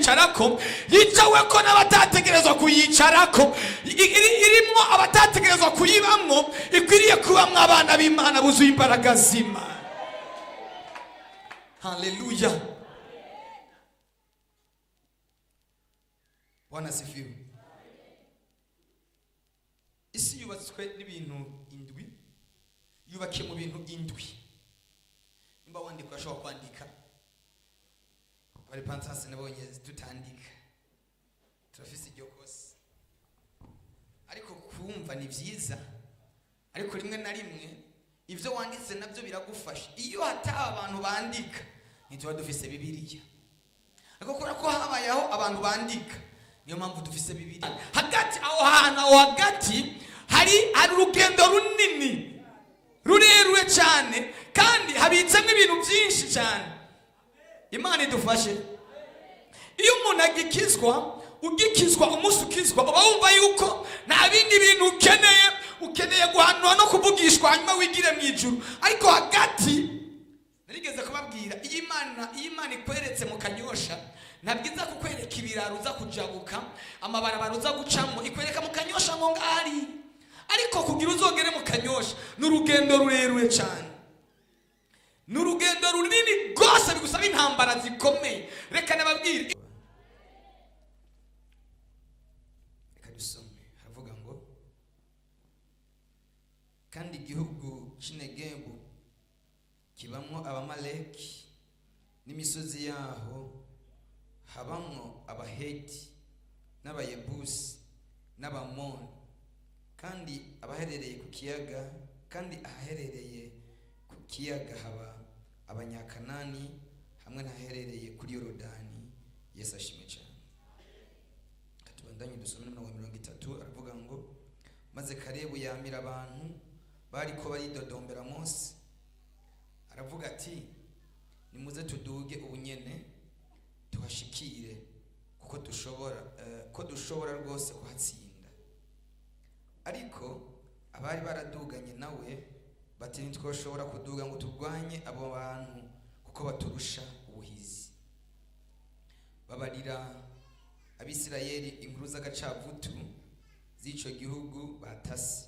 kwicarako, yicaweko n'abatategerezwa kuyicarako, irimwo abatategerezwa kuyibamwo, ikwiriye kubamwo abana b'Imana buzuye imbaraga z'Imana. Haleluya! Bwana asifiwe. Isi yubatswe n'ibintu indwi, yubakiye mu bintu indwi. Nimba wandika, urashobora kwandika. Abari pansasi nabonye tutandika, turafise iryo kosa. Ariko kumva ni byiza, ariko rimwe na rimwe ibyo wanditse nabyo biragufasha. Iyo hataba abantu bandika, ntituba dufise Bibiliya. Ariko kubera ko habayeho abantu bandika, niyo mpamvu dufise Bibiliya. Hagati aho hantu, aho hagati hari urugendo runini rurerure cyane, kandi habitsemo ibintu byinshi cyane. Imana idufashe. Iyo umuntu agikizwa, ugikizwa, umunsi ukizwa uba wumva yuko nta bindi bintu ukeneye, ukeneye guhanura no kuvugishwa, hanyuma wigire mu ijuru. Ariko hagati, narigeze kubabwira, iyo Imana ikweretse mu Kanyosha, ntabwo iza kukwereka ibiraro uza kujabuka, amabarabara uza gucamo. Ikwereka mu Kanyosha ngo ngari, ariko kugira uzogere mu Kanyosha ni urugendo rurerure cyane, ni urugendo runini rwose, bigusaba intambara zikomeye. Reka nababwire, reka dusome. Haravuga ngo: "Kandi igihugu cy'Inegebu kibamwo Abamaleki, n'imisozi yaho habamwo Abaheti n'Abayebusi n'Abamoni. Kandi abaherereye ku kiyaga, kandi ahaherereye ku kiyaga haba Abanyakanani, hamwe n'ahaherereye kuri Yorodani." Yesu ashimwe cyane. Reka tubandanye dusome n'umurongo wa 30. Aravuga ngo: "Maze Karebu yamira abantu bariko baridodombera Mose, aravuga ati: 'Nimuze tuduge ubunyene tuhashikire, kuko dushobora ko dushobora rwose kuhatsinda.' Ariko abari baraduganye nawe bati: 'Ntitwoshobora kuduga ngo turwanye abo bantu, kuko baturusha ubuhizi.' Babarira Abisirayeli inkuru z'agacavutu z'ico gihugu batase,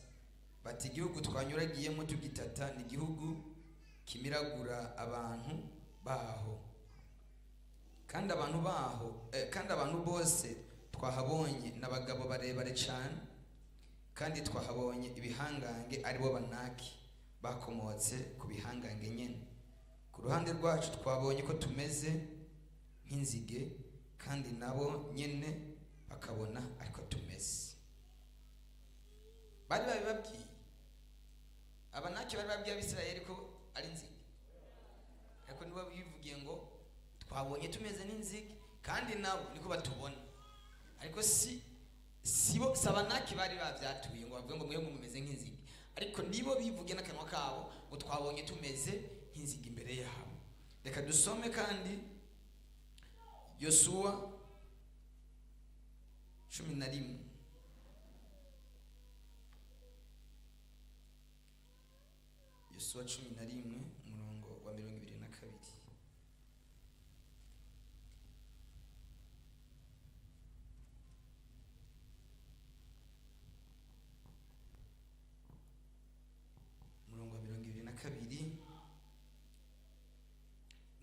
bati: 'Igihugu twanyuragiyemo tugitata ni igihugu kimiragura abantu baho, kandi abantu baho kandi abantu bose twahabonye n'abagabo barebare cyane, kandi twahabonye ibihangange, aribo Banaki bakomotse ku bihangange nyene. Ku ruhande rwacu twabonye ko tumeze nk'inzige, kandi nabo nyene bakabona ariko tumeze.'" Bari babibabwiye, Abanaki bari babwiye Abisirayeli ko ari inzige, ariko nibo bivugiye ngo twabonye tumeze n'inzige, kandi nabo niko batubona. Ariko si sibo, si Abanaki bari babyatuye ngo bavuge ngo mwebwe mumeze nk'inzige, ariko nibo bivugiye n'akanwa kabo ngo twabonye tumeze nk'inzige imbere yabo. Reka dusome kandi Yosuwa 11. Yosuwa 11, umurongo wa 22. Umurongo wa 22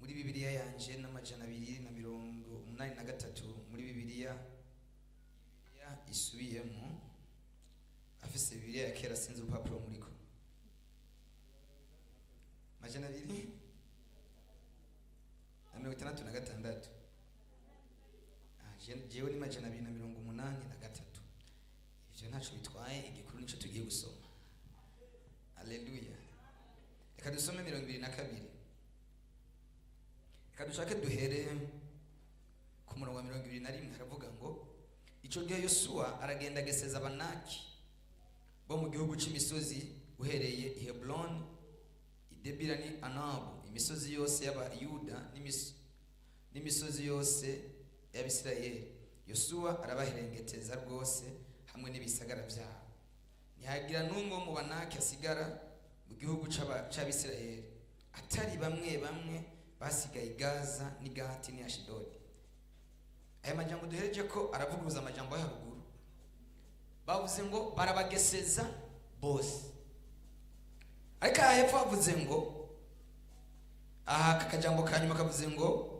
muri Bibiliya yanje n'283 muri Bibiliya isubiyemo. Afise Bibiliya ya kera, sinzi urupapuro muriko. 266. Ah, jewe ni 283. Ivyo ntaco bitwaye, igikuru nico tugiye gusoma. Aleluya! Reka dusome 22. Reka dushake duhere ku murongo wa 21. Haravuga ngo: "Ico gihe Yosuwa aragenda ageseza Abanaki bo mu gihugu c'imisozi, uhereye i Heburoni, i Debira ni Anabu, imisozi yose y'Abayuda n'imisozi yose y'Abisirayeli. Yosuwa arabaherengeteza rwose hamwe n'ibisagara byabo, ntihagira n'umwe wo mu Banaki asigara mu gihugu c'Abisirayeli, atari bamwe bamwe basigaye i Gaza n'i Gati n'i Ashidodi." Aya majambo duhereje ko aravuguruza amajambo yo haruguru. Bavuze ngo barabageseza bose, ariko aha hepfo bavuze ngo, aha aka kajambo ka nyuma kavuze ngo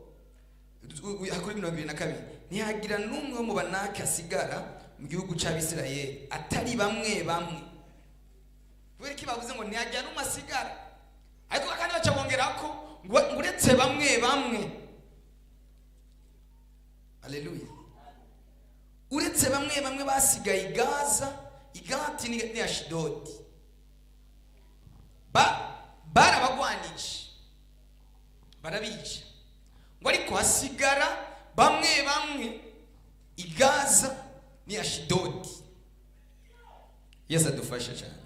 kuri 22, ntihagira n'umwe wo mu Banaki asigara mu gihugu cy'Abisirayeli atari bamwe bamwe. Kubera iki bavuze ngo ntihagira n'umwe asigara, ariko kandi baca bongera ko ngo uretse bamwe bamwe? Aleluya! Uretse bamwe bamwe basigaye i Gaza, i Gati n'i Ashidodi. Barabagwanije, barabica, ngo ariko hasigara bamwe bamwe i Gaza n'i Ashidodi. Yesu adufashe cyane.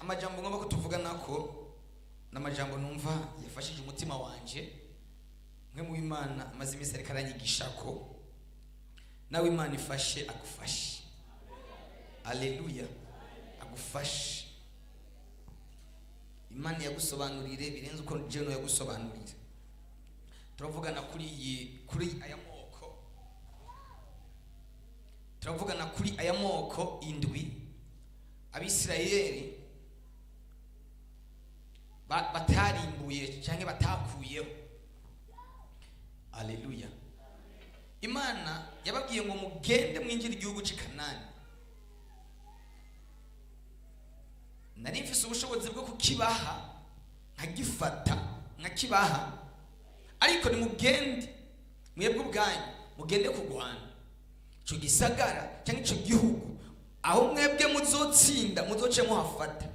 Amajambo ngomba ko tuvuga nako ni amajambo numva yafashije umutima wanje. Mwe mu Imana amaze iminsi ariko aranyigisha ko nawe Imana ifashe, agufashe. Aleluya! Agufashe, Imana yagusobanurire birenze uko jeno yagusobanurira. Turavugana kuri iyi, kuri aya moko, turavugana kuri aya moko indwi Abisirayeli batarimbuye cyangwa batakuyeho. Aleluya! Imana yababwiye ngo mugende mwinjire igihugu cy'i Kanani, nari mfise ubushobozi bwo kukibaha, nkagifata nkakibaha, ariko nimugende mwebwe ubwanyu, mugende kurwana icyo gisagara cyangwa icyo gihugu, aho mwebwe muzotsinda muzoce muhafata.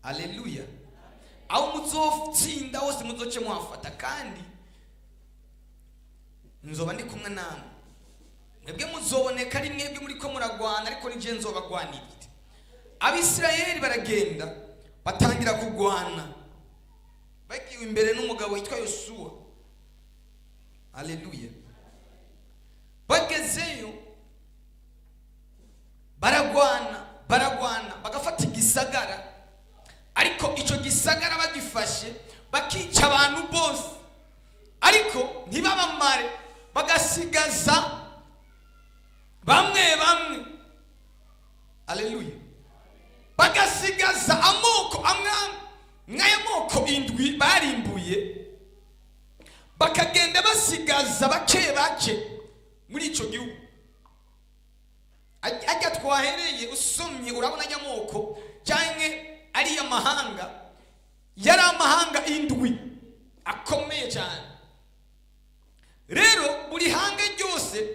Aleluya! Aho muzotsinda hose muzoce muhafata, kandi nzoba ndi kumwe namwe. Mwebwe muzoboneka ari mwebwe muri ko muragwana, ariko nije nzobagwanirira. Abisirayeli baragenda, batangira kugwana bagiwe imbere n'umugabo witwa Yosuwa. Aleluya! Bagezeyo baragwana, baragwana, bagafata igisagara, ariko icyo gisagara bagifashe bakica abantu bose, ariko ntibabamare, bagasigaza bamwe bamwe. Aleluya! Bagasigaza amoko amwe nk'aya moko indwi barimbuye, bakagenda basigaza bake bake muri icyo gihugu. Ajya twahereye, usomye urabona ajya moko cyangwa ariya mahanga yari amahanga indwi akomeye cyane. Rero buri hanga ryose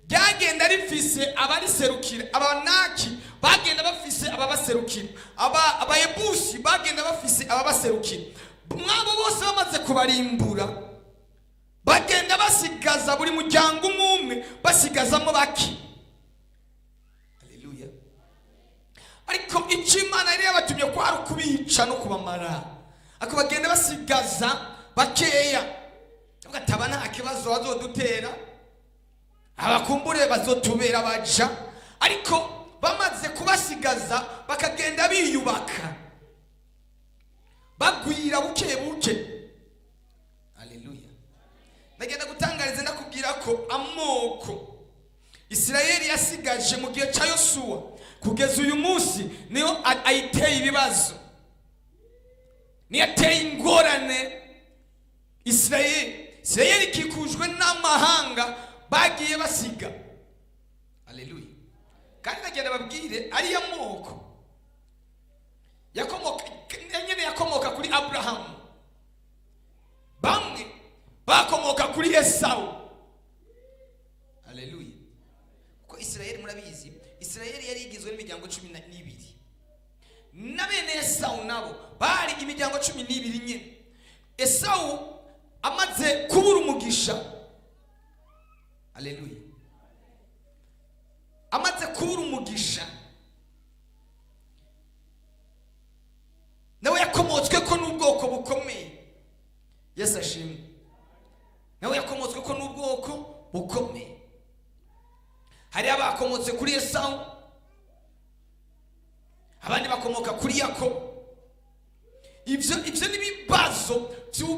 ryagenda rifise abariserukira. Abanaki bagenda bafise ababaserukira, Abayebusi bagenda bafise ababaserukira. Mwabo bose bamaze kubarimbura, bagenda basigaza buri muryango umwe umwe, basigazamo bake. Aleluya! Ariko icyo Imana yari yabatumye kwari ukubica no kubamara, ariko bagenda basigaza bakeya. Bavuga ati aba nta kibazo bazodutera, abakumbure bazotubera baja. Ariko bamaze kubasigaza, bakagenda biyubaka, bagwira buke buke. Aleluya! Ndagenda gutangariza, ndakubwira ko amoko Isirayeli yasigaje mu gihe cya Yosuwa kugeza uyu munsi niyo ayiteye ibibazo, niyo ateye ingorane Isirayeli. Isirayeli ikikujwe n'amahanga bagiye basiga. Aleluya! Kandi ndagenda babwire, ariya moko yakomoka nyine, yakomoka kuri Aburahamu, bamwe bakomoka kuri Esawu. Aleluya! Kuko Isirayeli, murabizi, Isirayeli yari igizwe n'imiryango 12, na bene Esawu nabo bari imiryango 12 nyine. Esawu amaze kubura umugisha, aleluya, amaze kubura umugisha, nawe yakomotswe ko n'ubwoko bukomeye. Yesu ashimwe! Nawe yakomotswe ko n'ubwoko bukomeye. Hari abakomotse kuri Esawu, abandi bakomoka kuri Yakobo. Ibyo ni ibibazo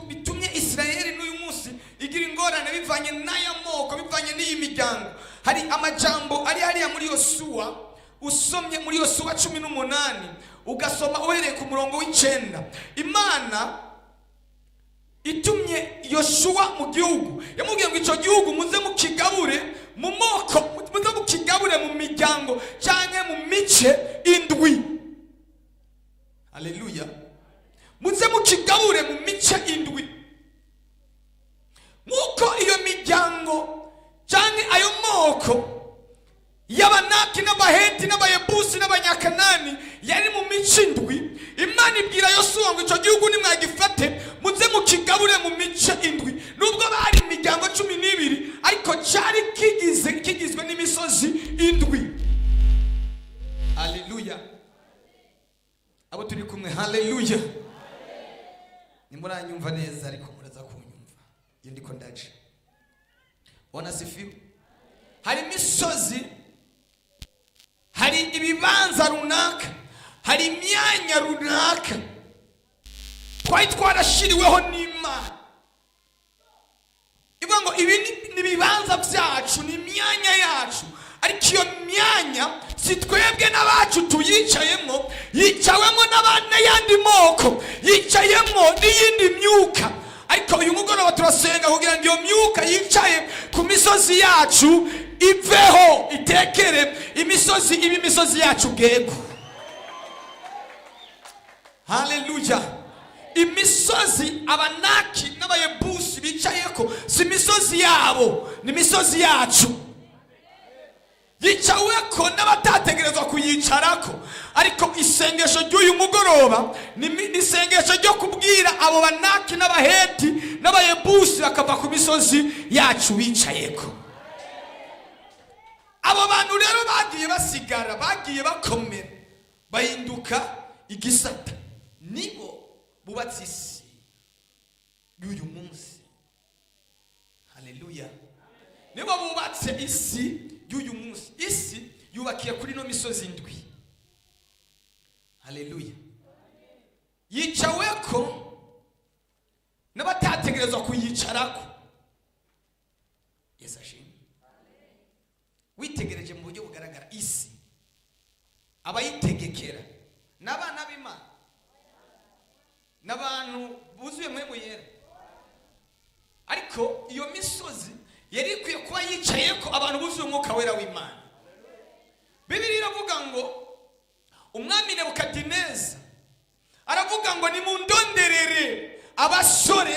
bitumye Isirayeli n'uyu munsi igifise. ingorane bivanye n'aya moko, bivanye n'iyi miryango. Hari amajambo ari hariya muri Yosuwa. Usomye muri Yosuwa 18, ugasoma uhereye ku murongo w'9, Imana itumye Yoshuwa mu gihugu, yamubwiye ngo icyo gihugu muze mukigabure mu moko, muze mukigabure mu miryango cyangwa mu mice indwi. Haleluya! Muze mukigabure mu mice indwi. Nk'uko iyo miryango cyangwa ayo moko y'Abanaki n'Abaheti n'Abayebusi n'Abanyakanani yari mu mice indwi, Imana ibwira Yosuwa ngo icyo gihugu nimwagifate muze mukigabure mu mice indwi. Nubwo bari imiryango 12, ariko cyari kigizwe n'imisozi indwi. Haleluya! Abo turi kumwe, haleluya! Nimuranyumva neza, ariko muraza kunyumva iyo ndiko ndaje. Bwana asifiwe. Hari imisozi, hari ibibanza runaka, hari imyanya runaka twari twarashyiriweho n'Imana, ivuga ngo ibi ni ibibanza byacu, ni imyanya yacu. Ariko iyo myanya si twebwe n'abacu tuyicayemo, yicawemo n'ayandi moko, yicayemo n'iyindi myuka. Ariko uyu mugoroba turasenga kugira ngo iyo myuka yicaye ku misozi yacu iveho, itekere imisozi, ibe imisozi yacu bwego. Haleluya! Imisozi Abanaki n'Abayebusi bicayeko si imisozi yabo, ni imisozi yacu, yicaweko n'abatategerezwa kuyicarako. Ariko isengesho ry'uyu mugoroba ni isengesho ryo kubwira abo Banaki n'Abaheti n'Abayebusi bakava ku misozi yacu bicayeko. Abo bantu rero bagiye basigara, bagiye bakomera, bahinduka igisata, nibo bubatse isi y'uyu munsi. Haleluya! Nibo bubatse isi y'uyu munsi. Isi yubakiye kuri ino misozi indwi. Haleluya! Yicaweko n'abatategerezwa kuyicarako. Yesu ashimwe. Witegereje mu buryo bugaragara, isi abayitegekera n'abana b'Imana, n'abantu buzuye Mpwemu Yera. Ariko iyo misozi yari ikwiye kuba yicaye ko abantu buzuye Umwuka Wera w'Imana. Bibiliya iravuga ngo umwami Nebukadineza aravuga ngo nimundonderere abasore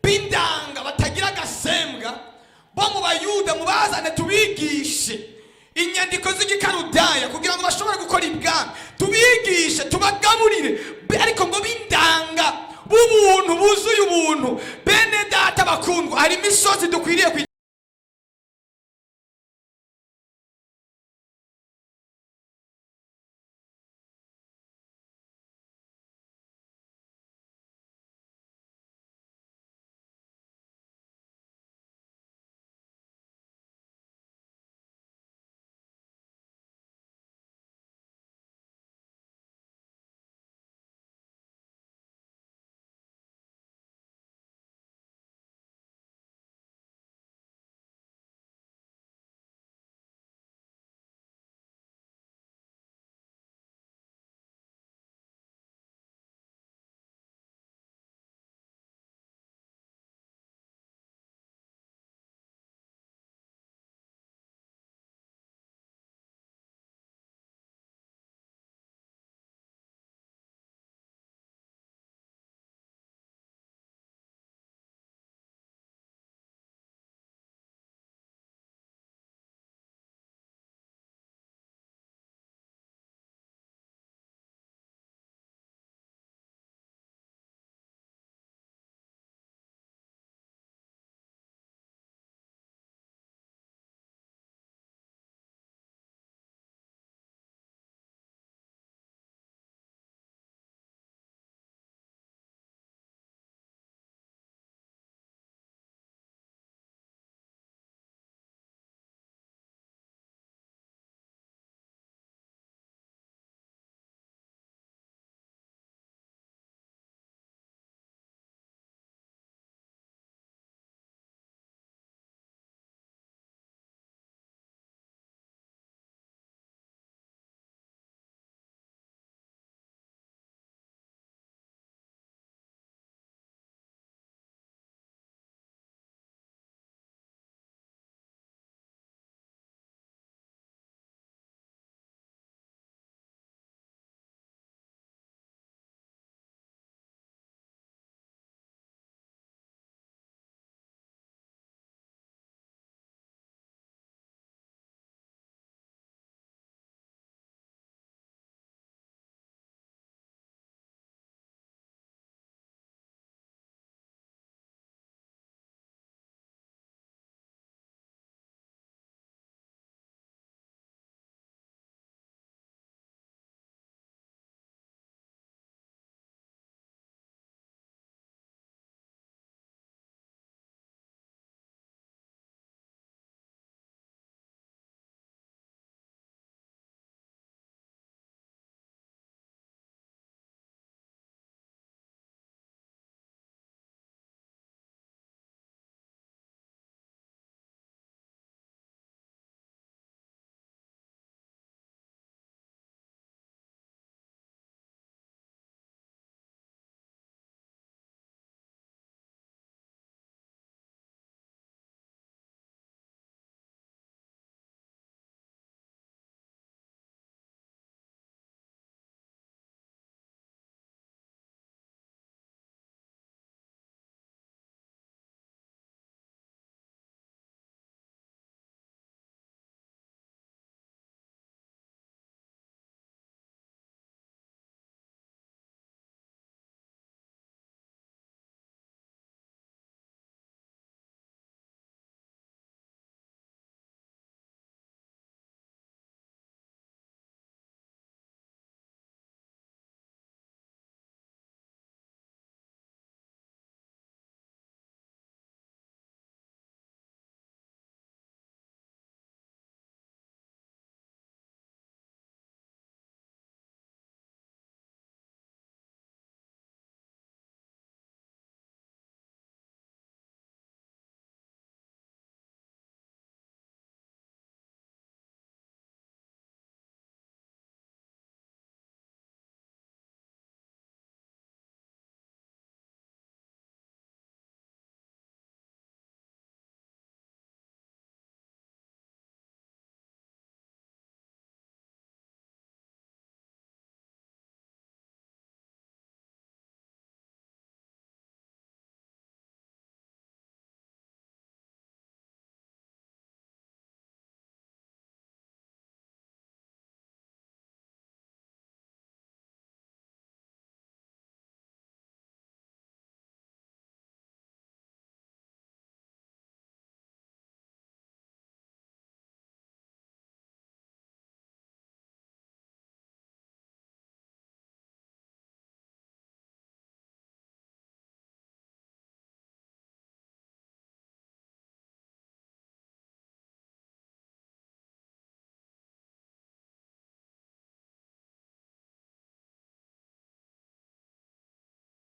b'indanga batagira agasembwa bo mu Bayuda, mubazane tubigishe inyandiko z'igikarudaya kugira ngo bashobore gukora ibwami, tubigishe, tubagaburire, ariko ngo b'indanga, b'ubuntu, buzuye ubuntu. Bene Data bakundwa, hari imisozi dukwiriye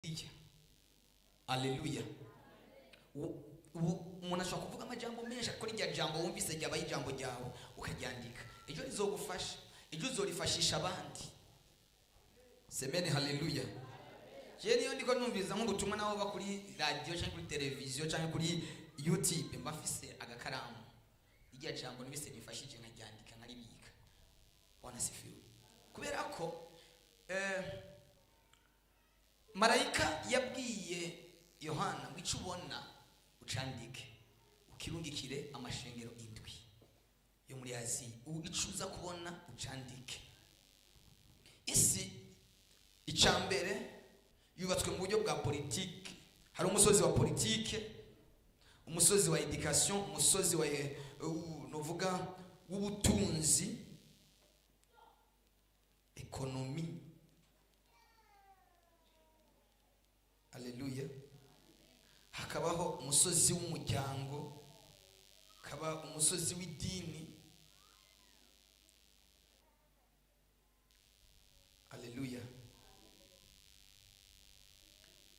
Iya, aleluya. Ubu umuntu ashobora kuvuga amajambo menshi, ariko rya jambo wumvise ryabaye ijambo ryawe, ukaryandika, ejo rizogufasha, ejo uzorifashisha abandi. Semene haleluya. Je niyo ndiko numviriza nk'ubutumwa nabo ba kuri radiyo cyangwa kuri televiziyo cyangwa kuri YouTube, mba mfise agakaramu, irya jambo numvise rifashije nkaryandika, nkaribika. Bwana sifiwe. Kubera ko marayika yabwiye Yohana ngo icyo ubona ucandike, ukirungikire amashengero indwi yo muri Aziya. Ubu icyo uza kubona ucandike. Isi, icya mbere, yubatswe mu buryo bwa politike. Hari umusozi wa politike, umusozi wa education, umusozi wa nuvuga w'ubutunzi, économie. Aleluya. Hakabaho umusozi w'umuryango, hakaba umusozi w'idini. Aleluya.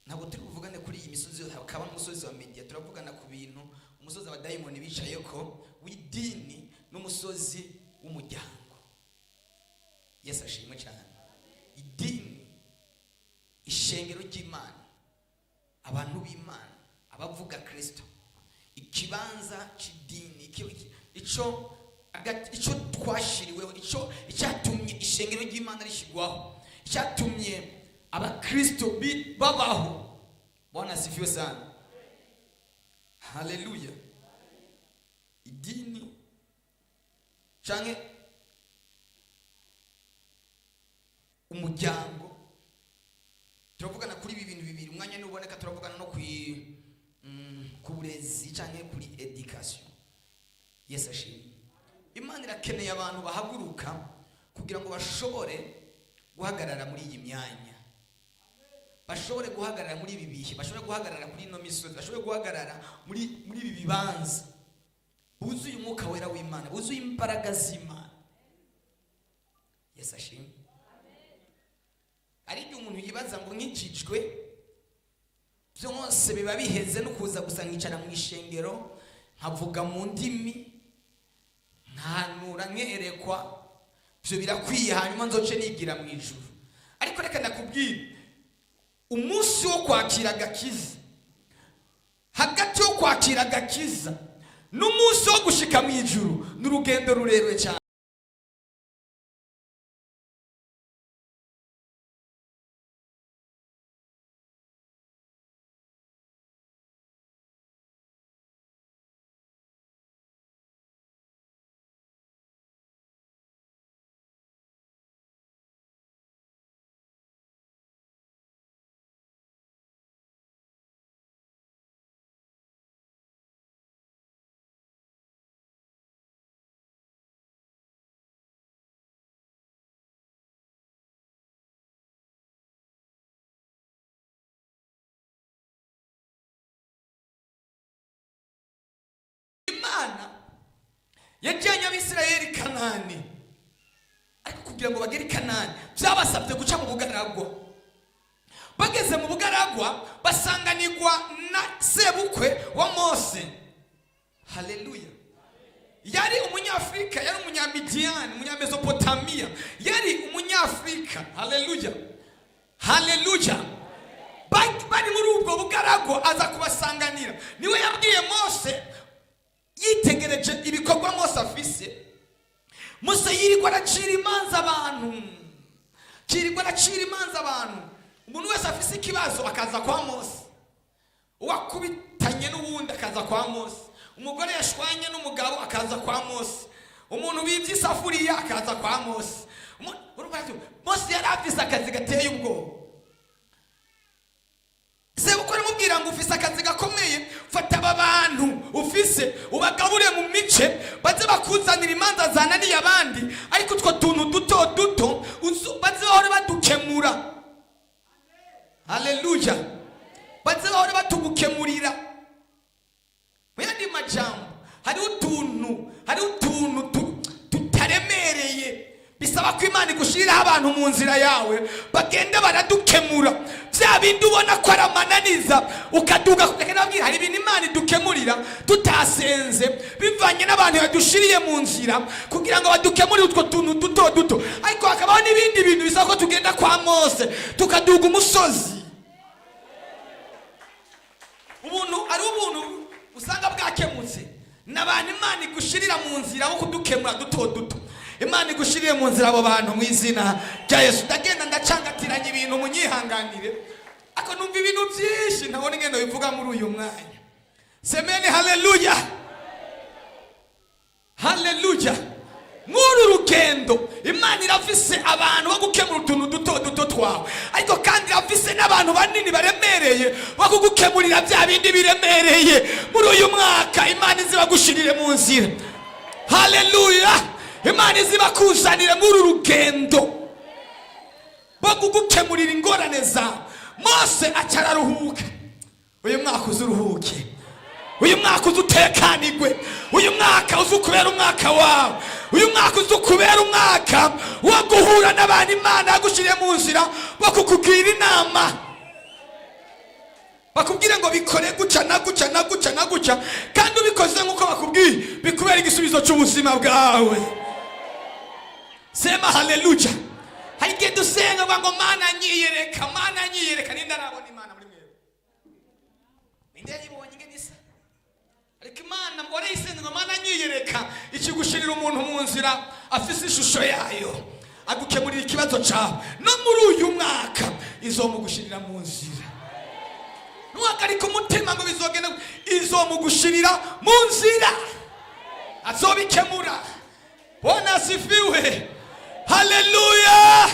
Ntabwo turi buvugane kuri iyi misozi yose. Hakaba n'umusozi wa media. Turavugana ku bintu umusozi abadayimoni bicaye ko w'idini n'umusozi w'umuryango. Yesu ashimwe cyane. Idini, ishengero ry'Imana, abantu b'Imana, abavuga Kristo, ikibanza cy'idini, ico twashiriweho, ico icyatumye ishengero ry'Imana rishyirwaho, icyatumye abakristo babaho. Bwana asifiwe sana. Haleluya. Idini canke umuryango, turavugana kuri ibi bintu bibiri. Umwanya nuboneka turavugana no ku burezi canke kuri education. Yesu ashimwe. Imana irakeneye abantu bahaguruka kugira ngo bashobore guhagarara muri iyi myanya, bashobore guhagarara muri ibi bihe, bashobore guhagarara kuri ino misozi, bashobore guhagarara muri ibi bibanza, buzuye umwuka wera w'Imana, buzuye imbaraga z'Imana. Yesu ashimwe. Ari igihe umuntu yibaza ngo nkijijwe byose biba biheze, no kuza gusa nkicara mu ishengero, nkavuga mu ndimi, nkahanura, nkerekwa, ibyo birakwiye, hanyuma nzoce nigira mu ijuru. Ariko reka ndakubwira, umunsi wo kwakira agakiza, hagati yo kwakira agakiza n'umunsi wo gushika mu ijuru ni urugendo rurerure cyane. Imana yajyanye Abisirayeli i Kanani, ariko kugira ngo bagere i Kanani byabasabye guca mu bugaragwa. Bageze mu bugaragwa basanganirwa na sebukwe wa Mose. Haleluya. Yari Umunyafurika, yari Umunyamidiyani, Umunyamesopotamiya, yari Umunyafurika. Haleluya, haleluya. Bari muri ubwo bugaragwa aza kubasanganira. Niwe yabwiye Mose, yitegereje ibikorwa Mose afise. Mose yirirwa aracira imanza abantu, yirirwa aracira imanza abantu. Umuntu wese afise ikibazo akaza kwa Mose, uwakubitanye n'uwundi akaza kwa Mose, umugore yashwanye n'umugabo akaza kwa Mose, umuntu bibye isafuriya akaza kwa Mose. Urumva ati, Mose yari afise akazi gateye ubwoba. Sebukwe aramubwira ngo ufise akazi gakomeye, fata aba bantu ufise ubagabure mu mice, baze bakuzanira imanza zananiye abandi, ariko utwo tuntu duto duto baze bahore badukemura. Haleluya. Baze bahore batugukemurira. Mu yandi majambo, hariho utuntu tutaremereye. Bisaba ko Imana igushiriraho abantu mu nzira yawe, bagenda baradukemura bya bindi ubona ko ari amananiza, ukaduga. Reka nababwire, hari ibintu Imana idukemurira tutasenze, bivanye n'abantu yadushiriye mu nzira kugira ngo badukemurire utwo tuntu duto duto. Ariko hakabaho n'ibindi bintu bisaba ko tugenda kwa Mose, tukaduga umusozi. Ubuntu ari ubuntu usanga bwakemutse n'abantu Imana igushirira mu nzira bo kudukemura duto duto. Imana igushiriye mu nzira abo bantu mu izina rya Yesu. Ndagenda ndacangatiranya ibintu, munyihanganire, ariko numva ibintu byinshi ntabona ingendo bivuga muri uyu mwanya. Semeni haleluya, haleluya. Mw'uru rugendo Imana irafise abantu bo gukemura utuntu duto duto twawe, ariko kandi irafise n'abantu banini baremereye bo kugukemurira bya bindi biremereye. Muri uyu mwaka Imana izibagushirire mu nzira. Haleluya. Imana izibakuzanire muri uru rugendo bo kugukemurira ingorane zawe. Mose acararuhuka. Uyu mwaka uze uruhuke, uyu mwaka uze utekanigwe, uyu mwaka uze ukubera umwaka wawe, uyu mwaka uze ukubera umwaka wo guhura n'abantu Imana yagushiriye mu nzira bo kukugira inama, bakubwire ngo bikore guca na guca na guca na guca, kandi ubikoze nk'uko bakubwiye bikubera igisubizo cy'ubuzima bwawe. Sema haleluya. Hari igihe dusenga ngo Mana nyiyereka, Mana nyiyereka. Ninde arabona Imana muri mwebwe? Ninde yayibonye ingene isa? Ariko Imana warayisenze ngo Mana nyiyereka, ikigushirira umuntu mu nzira afise ishusho yayo, agukemurira ikibazo cyawe. No muri uyu mwaka izomugushirira mu nzira. Ntuhagarike umutima ngo bizogenda. Izomugushirira mu nzira, azobikemura. Bwana asifiwe, haleluya.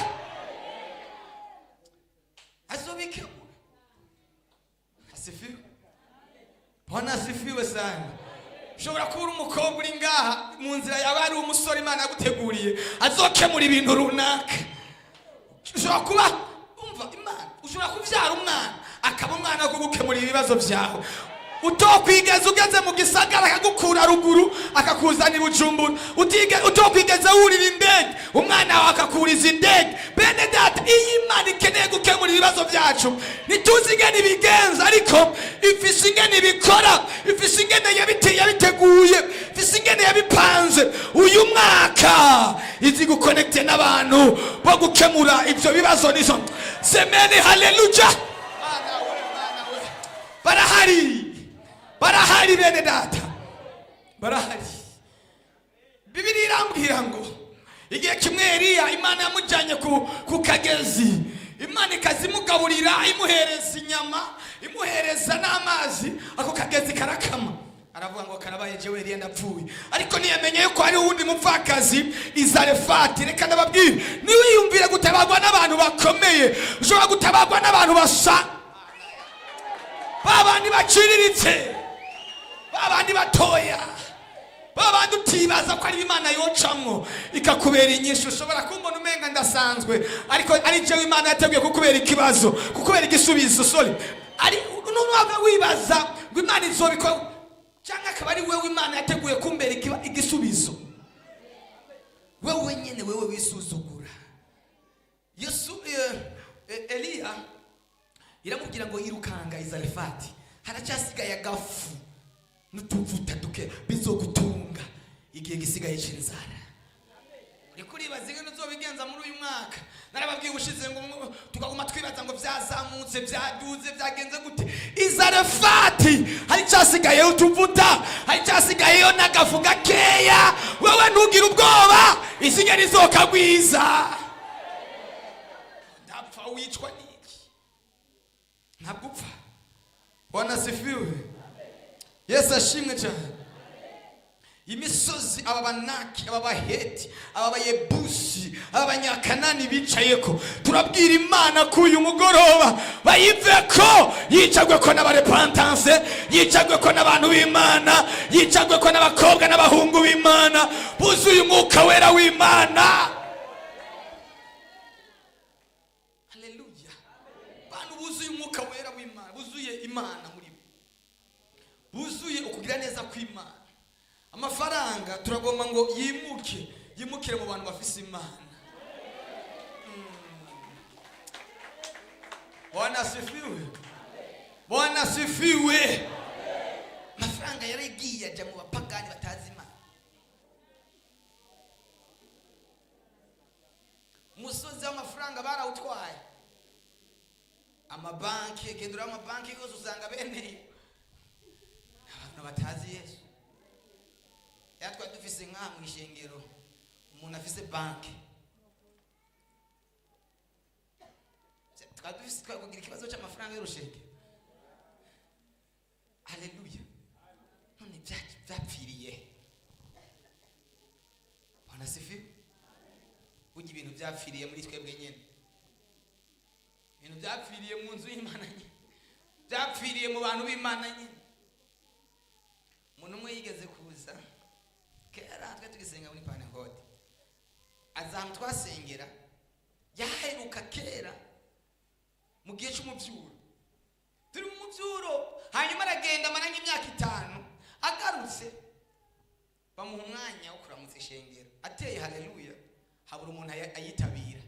Azobikemura. Asifiwe. Bwana asifiwe sana. Ushobora kuba uri umukobwa uri ngaha, mu nzira yawe hari umusore Imana yaguteguriye azokemura ibintu runaka. Ushobora kuba umva Imana, ushobora kubyara umwana akaba umwana wo kugukemurira ibibazo byawe, utokwigeza ugeze mu gisagara akagukura ruguru akakuzanira Bujumbura. Utokwigeza wurira indege, umwana wawe akakuriza indege. Bene data, iyo Imana ikeneye gukemura ibibazo byacu, ntituzi ingene ibigenza, ariko ifise ingene ibikora, ifise ingene yabiteguye, ifise ingene yabipanze. Uyu mwaka izi gukonekite n'abantu bo gukemura ibyo bibazo nizo. Semeni haleluya. Mana we, Mana we. Barahari, barahari, bene data, barahari. Bibiri irambwira ngo igihe kimwe Eliya Imana yamujyanye ku kagezi, Imana ikazimugaburira, imuhereza inyama, imuhereza n'amazi. Ako kagezi karakama, aravuga ngo karabaye, jewe Eliya ndapfuye. Ariko ntiyamenye yuko hari uwundi mupfakazi Izarefati. Reka ndababwire, ntiwiyumvire gutabarwa n'abantu bakomeye. Ushobora gutabarwa n'abantu basa babandi baciriritse, babandi batoya, babandi utibaza ko ari Imana yocamwo ikakubera inyishu. Ushobora kumbona umenga ndasanzwe, ariko ari jewe Imana yateguye kukubera ikibazo, kukubera igisubizo. Sorry, ari nuwava wibaza ngo Imana izobikora, cyangwa akaba ari wewe Imana yateguye kumbera igisubizo. Wewe nyene, wewe wisuzugura. Yesu, Eliya iramubwira ngo yirukanga Izarefati, haracyasigaye agafu n'utuvuta duke bizogutunga igihe gisigaye c'inzara. Uriko uribaza ingene uzobigenza muri uyu mwaka. Narababwiye ubushize ngo tukaguma twibaza ngo byazamutse, byaduze, byagenze gute. Izarefati hari cyasigayeho utuvuta, hari cyasigayeyo n'agafu gakeya. Wewe ntugire ubwoba, izi ngene izokagwiza. Ndapfa, wicwa n'iki? Ntabwo upfa. Bwana asifiwe. Yesu ashimwe cyane. Imisozi aba Banaki, aba Baheti, aba Bayebusi, aba Banyakanani bicayeko, turabwira Imana ko uyu mugoroba bayive ko, yicagwe ko n'abarepantanse, yicagwe ko n'abantu b'Imana, yicagwe ko n'abakobwa n'abahungu b'Imana buzuye Umwuka Wera w'Imana. Haleluya. Bantu buzuye Umwuka Wera w'Imana, buzuye Imana muri bo, buzuye ukugira neza kw'Imana. Amafaranga turagomba ngo yimuke, yimukire mu bantu bafise Imana. Bwana asifiwe. Bwana asifiwe. Amafaranga yaragiye ajya mu bapagani batazi Imana. Umusozi w'amafaranga barawutwaye. Amabanki, genda urebe amabanki yose, usanga bene abantu batazi Yesu. Yatwa dufise nk'aha mu ishengero umuntu afise banki, twari dufise, twakugira ikibazo cy'amafaranga y'urushengero. Haleluya. None byapfiriye? Bwana asifiwe. Burya ibintu byapfiriye muri twebwe nyine, ibintu byapfiriye mu nzu y'Imana nyine, byapfiriye mu bantu b'Imana nyine. Umuntu umwe yigeze kuza kera twe tugisenga muri Pantekote, aza ahantu twasengera, yaheruka kera mu gihe cy'umubyuro, turi mu mubyuro. Hanyuma aragenda amara nk'imyaka 5, agarutse bamuha umwanya wo kuramutsa ishengero, ateye haleluya, habura umuntu ayitabira.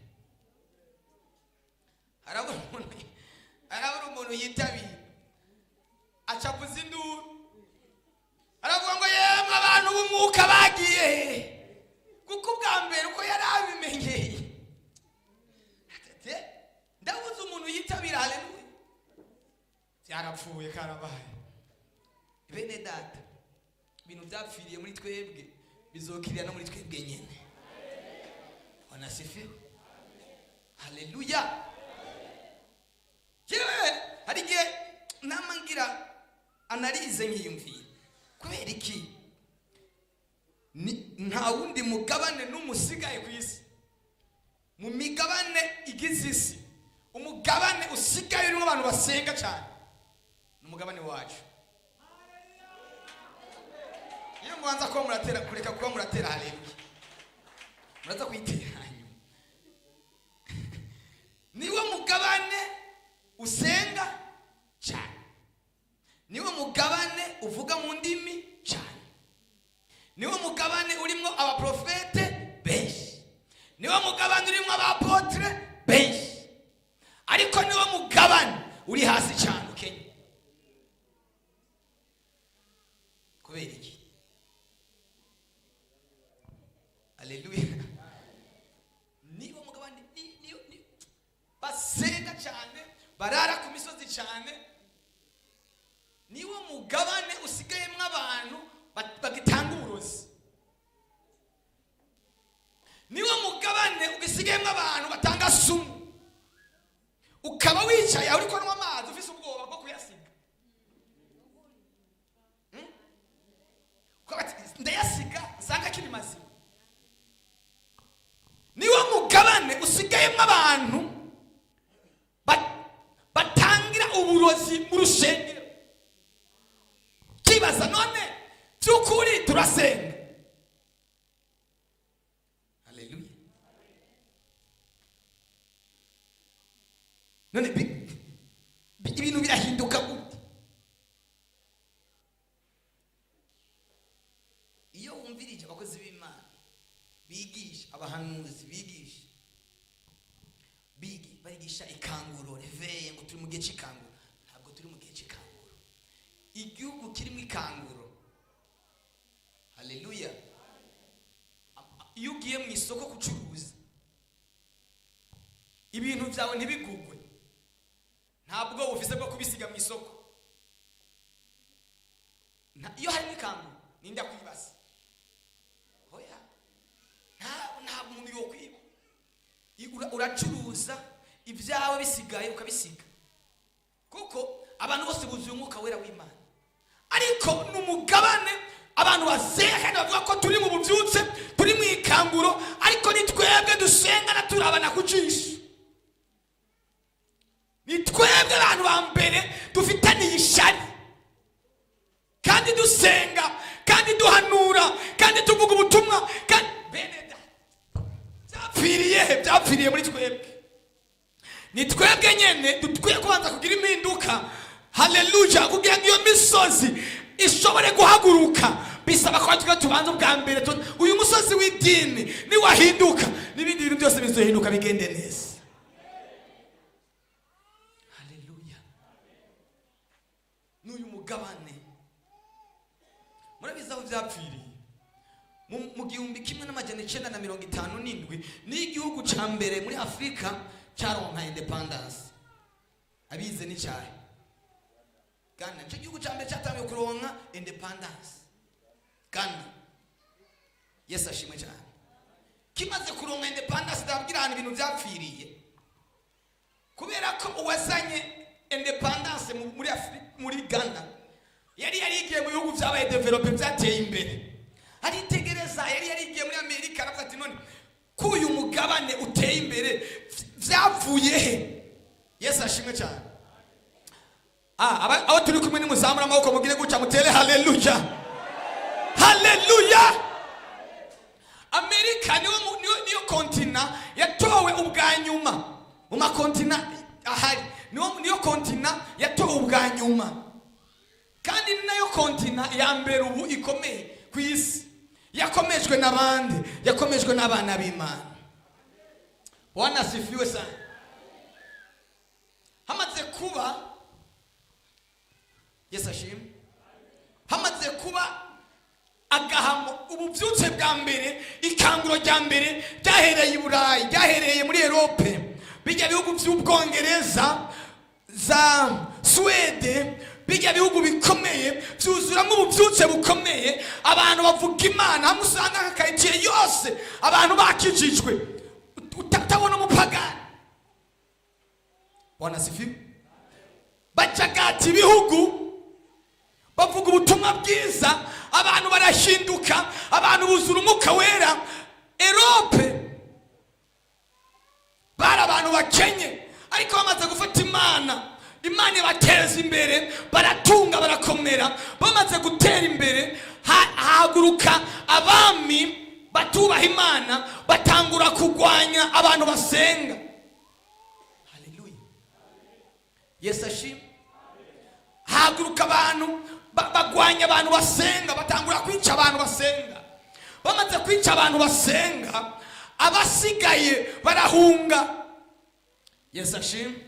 Harabura umuntu yitabira, acavuza induru, aravuga ngo: "Yemwe abantu b'umwuka bagiye hehe?" Kuko ubwa mbere uko yari abimenyeye, ati: "Ndabuze umuntu yitabira haleluya, byarapfuye, karabaye." Bene data, ibintu byapfiriye muri twebwe bizokirira no muri twebwe nyine. Bwana asifiwe. Haleluya. Jewe hari igihe nama ngira analyse, nkiyumvira kubera iki nta wundi mugabane n'umusigaye ku isi, mu migabane igize isi, umugabane usigaye urimo abantu basenga cyane ni umugabane wacu. Iyo mubanza kuba muratera, kureka kuba muratera haleluya, muraza kuyitera hanyuma. Niwo mugabane usenga cyane, niwo mugabane uvuga mu ndimi cyane, niwo mugabane urimo abaprofete benshi, niwo mugabane urimo abapotre benshi, ariko niwo mugabane uri hasi cyane ukennye. Kubera iki? Aleluya. Niwo mugabane basenga cyane, barara ku misozi cyane. Niwo mugabane usigayemo abantu bagitanga uburozi. Niwo mugabane ugisigayemo abantu batanga sumu, ukaba wicaye aho uri kunywa amazi ufise ubwoba bwo kuyasiga. Ukavuga ati: "Ndayasiga nsanga akiri mazima." Niwo mugabane usigayemo abantu batangira uburozi mu rusengero. Kibaza none by'ukuri turasenga? Haleluya. None ibintu birahinduka gute iyo wumvirije abakozi b'Imana bigisha, abahanuzi bigisha, barigisha ikanguro, réveil, ngo turi mu gihe cy'ikanguro? Ntabwo turi mu gihe cy'ikanguro. Igihugu kirimo ikanguro, haleluya, iyo ugiye mu isoko gucuruza ibintu byawe ntibigugwe, ntabwo ufise bwo kubisiga mu isoko. Iyo harimo ikanguro, ninde akwibasa? Oya, nta muntu yokwiba. Uracuruza ibyawe bisigaye ukabisiga, kuko abantu bose buzuye umwuka wera w'Imana. Ariko ni umugabane abantu basenga kandi bavuga ko turi mu bubyutse, turi mu ikanguro, ariko ni twebwe dusengana turabana ku jisho, ni twebwe abantu ba mbere dufitaniye ishari, kandi dusenga, kandi duhanura, kandi tuvuga ubutumwa. Kandi bene da, byapfiriye he? Byapfiriye muri twebwe. Ni twebwe nyene dukwiye kubanza kugira impinduka, haleluya, kugira ngo iyo misozi ishobore guhaguruka. Bisaba ko twe tubanza ubwa mbere uyu musozi w'idini niwahinduka, n'ibindi bintu byose bizohinduka, bigende neza. Umugabane, murabizi aho byapfiriye mu 1957, ni igihugu cya mbere muri Afurika cyaronka independence. Abize ni cyahe? Ghana. Nicyo gihugu cya mbere cyatangiye kuronka independence, Ghana. Yesu ashimwe cyane. Kimaze kuronka independence, ndababwira ahantu ibintu byapfiriye, kubera ko uwazanye independence muri Afri- muri Ghana yari yarigiye mu bihugu byabaye développés, byateye imbere, aritegereza. Yari yarigiye muri Amerika, aravuga ati: "None ko uyu mugabane uteye imbere, byavuye he?" Yesu ashimwe cyane. Aho turi kumwe nimuzamura amaboko, mugire gutya, mutere haleluya, haleluya. Amerika niyo continent yatowe ubwa nyuma mu ma continents ahari. Niyo continent yatowe ubwa nyuma, kandi ni nayo continent ya mbere ubu ikomeye ku isi. Yakomejwe n'abandi, yakomejwe n'abana b'Imana. Bwana asifiwe sana. Hamaze kuba, Yesu ashimwe, hamaze kuba agahamo, ububyutse bwa mbere, ikanguro rya mbere ryahereye i Burayi, ryahereye muri Europe, bijya bihugu by'Ubwongereza, za Suwede, bijya bihugu bikomeye byuzuramo ububyutse bukomeye. Abantu bavuga Imana, hamwe usanga nka karitsiye yose abantu bakijijwe, utabona umupagani. Bwana asifiwe. Bacagata ibihugu, bavuga ubutumwa bwiza, abantu barahinduka, abantu buzura Umwuka Wera. Europe bari abantu bakenye, ariko bamaze gufata Imana, Imana ibateza imbere, baratunga, barakomera. Bamaze gutera imbere, hahaguruka abami batubaha Imana, batangura kurwanya abantu basenga. Haleluya, Yesu ashimwe. Haguruka abantu bagwanya abantu basenga, batangura kwica abantu basenga. Bamaze kwica abantu basenga, abasigaye barahunga. Yesu ashimwe.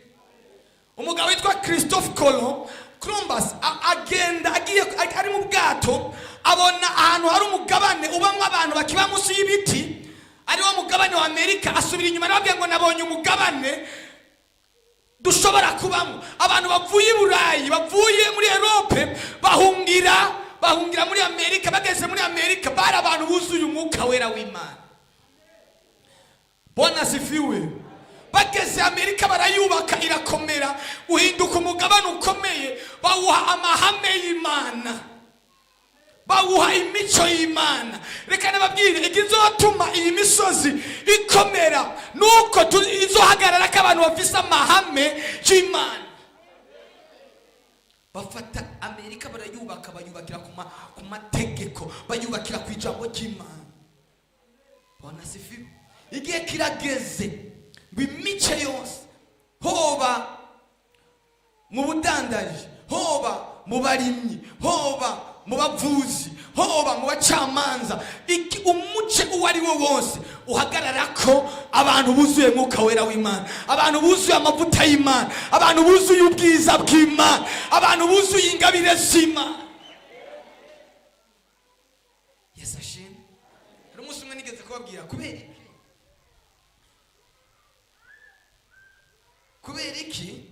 Umugabo witwa Christophe Colomb, Columbus, agenda agiye ari mu bwato, abona ahantu hari umugabane ubamwo abantu bakiba munsi y'ibiti, ariwo mugabane wa Amerika. Asubira inyuma, arababwira ngo: "Nabonye umugabane dushobora kubamo." Abantu bavuye i Burayi, bavuye muri Europe, bahungira muri Amerika. Bageze muri Amerika, bari abantu buzuye Umwuka Wera w'Imana. Bwana asifiwe. Bageze Amerika, barayubaka, irakomera, uhinduka umugabane ukomeye. Bawuha amahame y'Imana, bawuha imico y'Imana. Reka nababwire, ikizotuma iyi misozi ikomera nuko izohagarara ko abantu bafise amahame y'Imana. Bafata Amerika barayubaka, bayubakira ku mategeko, bayubakira ku ijambo ry'Imana. Bwana asifiwe. Igihe kirageze ngo imice yose, hoba mu budandaji, hoba mu barimyi, hoba mu bavuzi, hoba mu bacamanza, umuce uwo ari wo wose uhagarara ko abantu buzuye Mwuka Wera w'Imana, abantu buzuye amavuta y'Imana, abantu buzuye ubwiza bw'Imana, abantu buzuye ingabire z'Imana. Yesu ashimwe. Hari umunsi umwe nigeze kubabwira kubera iki, kubera iki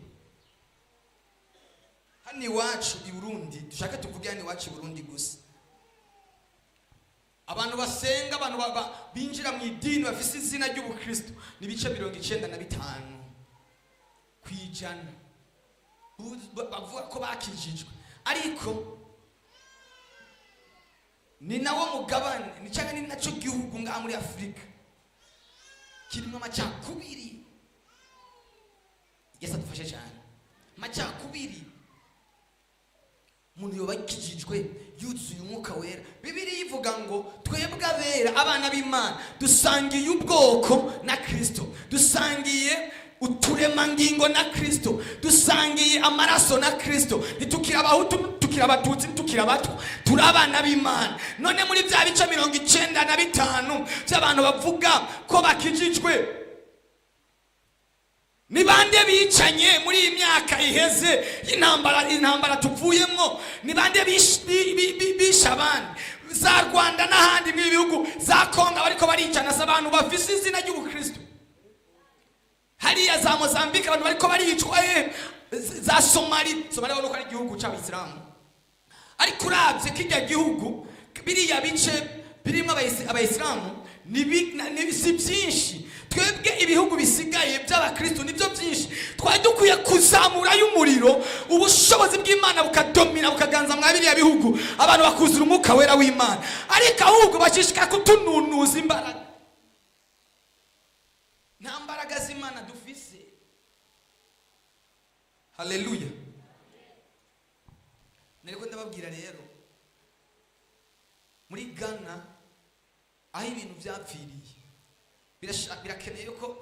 hano iwacu i Burundi, dushaka tuvuge hano iwacu i Burundi gusa, abantu basenga, abantu binjira mu idini bafise izina ry'ubukristo ni ibice 95% bavuga ko bakijijwe, ariko ni nawo mugabane, ni cyangwa ni nacyo gihugu ngaha muri Afurika kirimo amacakubiri? Yesu adufashe cyane. Amacakubiri, umuntu yoba akijijwe yuzuye Umwuka Wera. Bibiliya ivuga ngo twebwe abera, abana b'Imana, dusangiye ubwoko na Kristo, dusangiye uturemangingo na Kristo, dusangiye amaraso na Kristo. Ntitukiri Abahutu, ntitukiri Abatutsi, ntitukiri Abatwa, turi abana b'Imana. None muri bya bice 95 by'abantu bavuga ko bakijijwe, Ni bande bicanye muri iyi myaka iheze y'intambara, intambara tuvuyemwo? Ni bande bishe abandi? Za Rwanda n'ahandi mu bihugu za Kongo bariko baricana, si abantu bafise izina ry'ubukristo. Hariya za Mozambique abantu bariko baricwa, za Somali. Somali urabona ko ari igihugu c'abisilamu, ariko uravye kirya gihugu, biriya bice birimo abayisilamu si byinshi. Twebwe ibihugu bisigaye by'abakristo nibyo byinshi. Twari dukwiye kuzamurayo umuriro, ubushobozi bw'Imana bukadomina, bukaganza mwa biriya bihugu, abantu bakuzura umwuka wera w'Imana. Ariko ahubwo bashishikara kutununuza imbaraga. Nta mbaraga z'Imana dufise. Haleluya! Nariko ndababwira rero, muri Ghana aho ibintu byapfiriye, birakeneye ko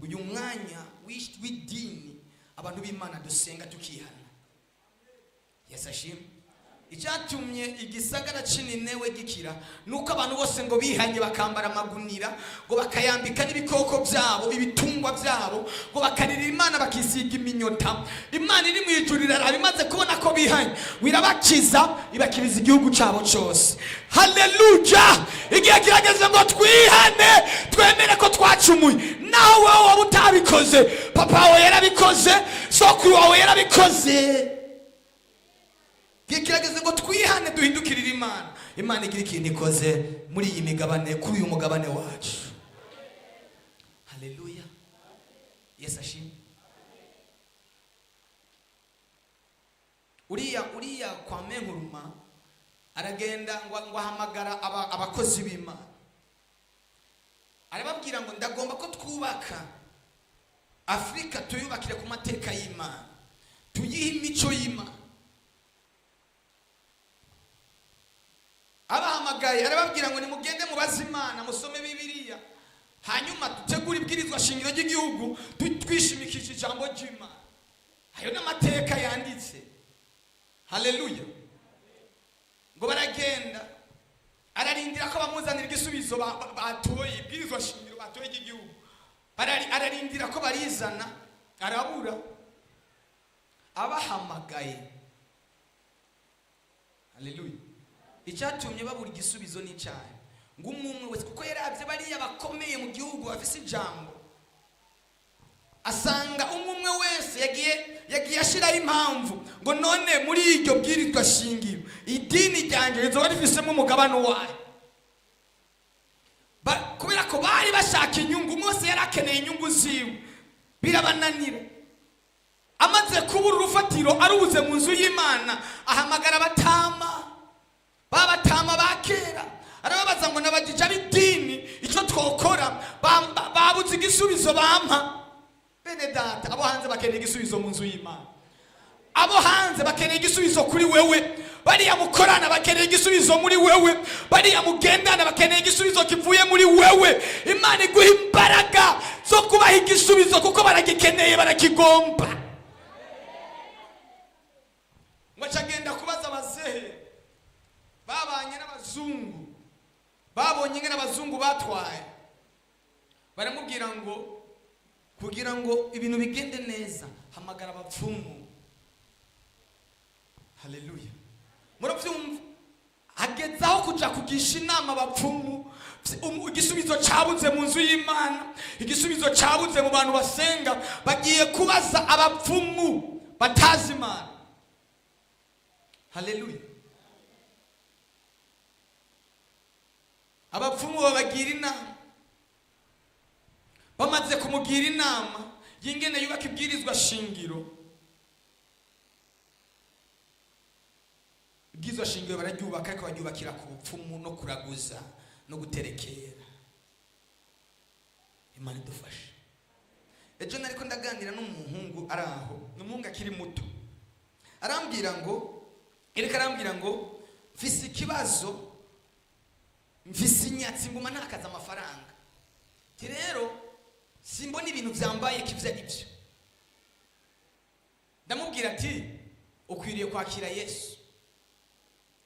uyu mwanya w'idini, abantu b'Imana dusenga tukihana. Yesu ashimwe. Icyatumye igisagara c'Ninewe gikira nuko abantu bose ngo bihanye, bakambara amagunira, ngo bakayambika n'ibikoko byabo, ibitungwa byabo, ngo bakarira Imana, bakisiga iminyota. Imana iri mu ijuru iraraba, imaze kubona ko bihanye, irabakiza, ibakiriza igihugu cyabo cyose. Haleluya! Igihe kirageze ngo twihane, twemere ko twacumuye. Naho wowe waba utabikoze, papa wawe yarabikoze, sokuru wawe yarabikoze. Igihe kirageze ngo twihane, duhindukirire Imana. Imana igira ikintu ikoze muri iyi migabane, kuri uyu mugabane wacu. Haleluya! Yesu ashimwe. Uriya Kwame Nkrumah aragenda ngo ahamagara abakozi b'Imana, arababwira ngo: "Ndagomba ko twubaka Afurika, tuyubakire ku mateka y'Imana, tuyihe imico y'Imana." Abahamagaye arababwira ngo: "Nimugende mubaze Imana, musome Bibiliya, hanyuma dutegure ibwirizwa shingiro ry'igihugu twishimikije ijambo ry'Imana." Ayo n'amateka yanditse. Haleluya! Ngo baragenda, ararindira ko bamuzanira igisubizo. Batoye ibwirizwa shingiro, batoye ry'igihugu. Ararindira ko barizana, arabura. Abahamagaye, haleluya, icyatumye babura igisubizo n'icyaha, ngo umwe umwe wese, kuko yarabye bariya bakomeye mu gihugu bafise ijambo, asanga umwe umwe wese yagiye ashyiraho impamvu ngo: "None muri iryo bwirizwa shingiro idini ryanjye rizoba rifisemo umugabane wayo?" Kubera ko bari bashaka inyungu, umwe wese yari akeneye inyungu ziwe, birabananira. Amaze kubura urufatiro, arubuze mu nzu y'Imana, ahamagara abatama, ba batama ba kera, arababaza ngo: "Nabagije ab'idini icyo twokora, babuze igisubizo bampa." Bene data, abo hanze bakeneye igisubizo mu nzu y'Imana. Abo hanze bakeneye igisubizo kuri wewe. Bariya mukorana bakeneye igisubizo muri wewe. Bariya mugendana bakeneye igisubizo kivuye muri wewe. Imana iguha imbaraga zo kubaha igisubizo, kuko baragikeneye, barakigomba. Ngo aca agenda kubaza abazehe babanye n'abazungu, babonye ingene abazungu batwaye. Baramubwira ngo: "Kugira ngo ibintu bigende neza, hamagara abapfumu." Haleluya! Murabyumva, ageze aho kuja kugisha inama abapfumu. Igisubizo cyabuze mu nzu y'Imana, igisubizo cyabuze mu bantu basenga, bagiye kubaza abapfumu batazi Imana. Haleluya! Abapfumu babagira inama. Bamaze kumugira inama y'ingene yubaka ibwirizwa shingiro, ibwirizwa shingiro bararyubaka, ariko baryubakira ku bupfumu no kuraguza no guterekera. Imana idufashe. Ejo nariko ndaganira n'umuhungu ari aho, ni umuhungu akiri muto, arambwira ngo, ereka, arambwira ngo: "Mfise ikibazo, mfise inyatsi, nguma ntakaza amafaranga." Ati: "Rero simbona ibintu byambaye ko ivyo ari byo." Ndamubwira ati: "Ukwiriye kwakira Yesu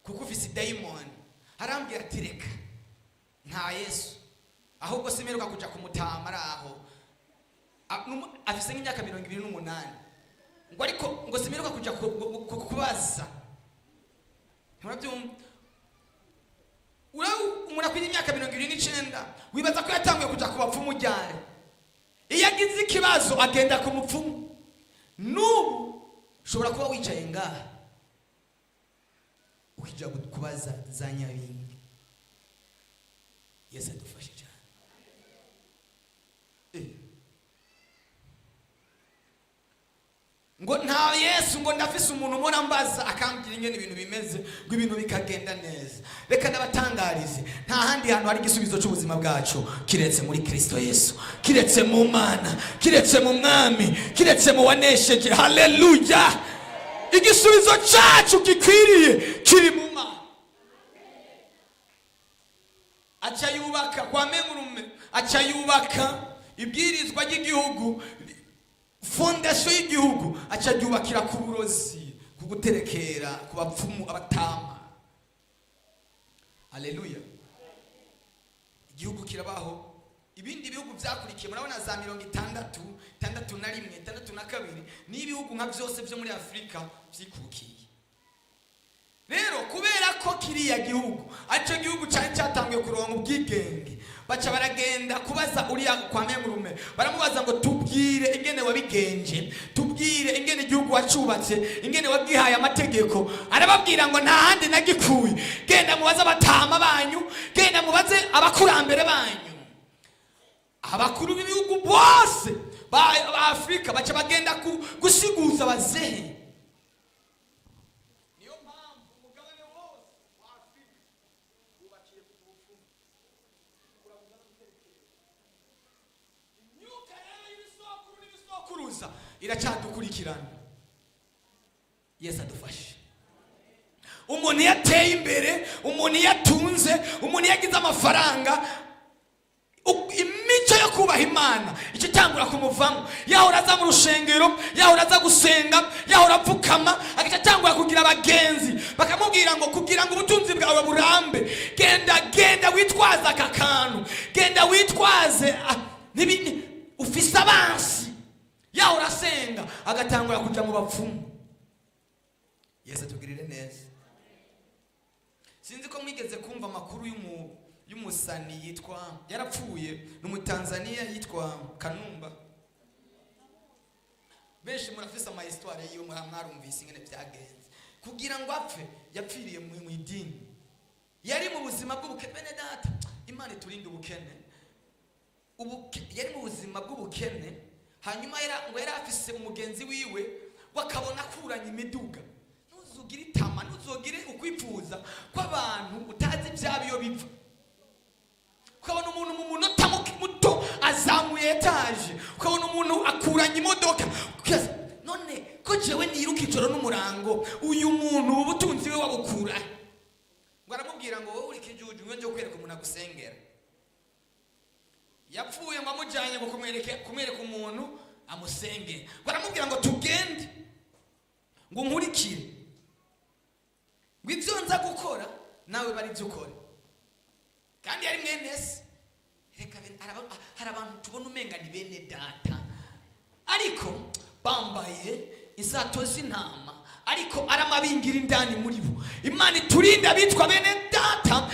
kuko ufise idayimoni." Arambwira ati: "Reka, nta Yesu, ahubwo simeruka kuja kumutama ari aho." Afise nk'imyaka 28, ngo ariko ngo simeruka kuja kubaza. Ntiurabyumva? Umuntu akwiriye imyaka 29, wibaza ko yatanguye kuja ku bapfumu ryari? Iyo agize ikibazo agenda ku mupfumu. N'ubu ushobora kuba wicaye ngaha ukija kubaza za nyabingi. Yesu adufashe cyane. Ngo nta Yesu, ngo ndafise umuntu umora mbaza akambwira ingene ibintu bimeze, ngo ibintu bikagenda neza. Reka ndabatangarize, nta handi hantu hari igisubizo cy'ubuzima bwacu kiretse muri Kristo Yesu, kiretse mu Mana, kiretse mu Mwami, kiretse mu wanesheje. Haleluya! Igisubizo cyacu gikwiriye kiri mu Mana. Aca yubaka kwa Mengurume, aca yubaka ibwirizwa ry'igihugu, fondation y'igihugu, aca yubakira ku burozi, ku guterekera, ku bapfumu, abatama. Haleluya! Igihugu kirabaho. Ibindi bihugu byakurikiye, murabona za 60, 61, 62, n'ibihugu nka byose byo muri Afurika byikukiye. Rero kubera ko kiriya gihugu aricyo gihugu cyari cyatanguye kuronka ubwigenge, baca baragenda kubaza uriya kwa Mengurume. Baramubaza ngo: "Tubwire ingene wabigenje, tubwire ingene igihugu wacubatse, ingene wagihaye amategeko." Arababwira ngo: "Nta handi nagikuye, genda mubaze abatama banyu, genda mubaze abakurambere banyu." Abakuru b'ibihugu bose ba Afurika baca bagenda gusiguza abazehe. Niyo mpamvu umugabane wose wa Afurika wubakiye ku bupfumu, kuraguza no guterekera. Imyuka rero y'ibisokuru n'ibisokuruza iracyadukurikirana. Yesu adufashe. Umuntu iyo ateye imbere, umuntu iyo atunze, umuntu iyo agize amafaranga, imico yo kubaha Imana icyo cyangura kumuvamo. Yahora aza mu rushengero, yahora aza gusenga, yahora apfukama, agaca cyangura kugira abagenzi bakamubwira ngo: "Kugira ngo ubutunzi bwawe burambe, genda, genda witwaze aka kantu, genda witwaze ufise abansi." Yahora asenga, agatangura kuja mu bapfumu. Yesu atugirire neza. Sinzi ko mwigeze kumva amakuru y'umusani yitwa, yarapfuye, ni Umutanzaniya yitwa Kanumba. Benshi murafise ama histoire yiwe, mwarumvise ingene byagenze kugira ngo apfe. Yapfiriye mu idini, yari mu buzima bw'ubukene. Bene data, Imana iturinde ubukene. Yari mu buzima bw'ubukene, hanyuma ngo yari afise umugenzi wiwe, bakabona akuranye imiduga. Ntuzugire itama, ntuzugire ukwipfuza kw'abantu utazi ibyabo iyo biva. Ukabona umuntu mu munota muto azamuye étage, ukabona umuntu akuranye imodoka, ukibaza: "None ko jewe niruka ijoro n'umurango, uyu muntu ubu butunzi we wabukura?" Ngo aramubwira ngo: "Wowe uri kijuju, ngo nje kwereka umuntu agusengera." Yapfuye ngo amujyanye ngo kumwereka umuntu amusengere. Ngo aramubwira ngo: "Tugende, ngo nkurikire, ngo ibyo nza gukora nawe bari ibyo ukora." Kandi yari mwene se. Reka hari abantu tubona umenga ni bene data, ariko bambaye insato z'intama, ariko ari amabingira indani muri bo. Imana iturinde abitwa bene data,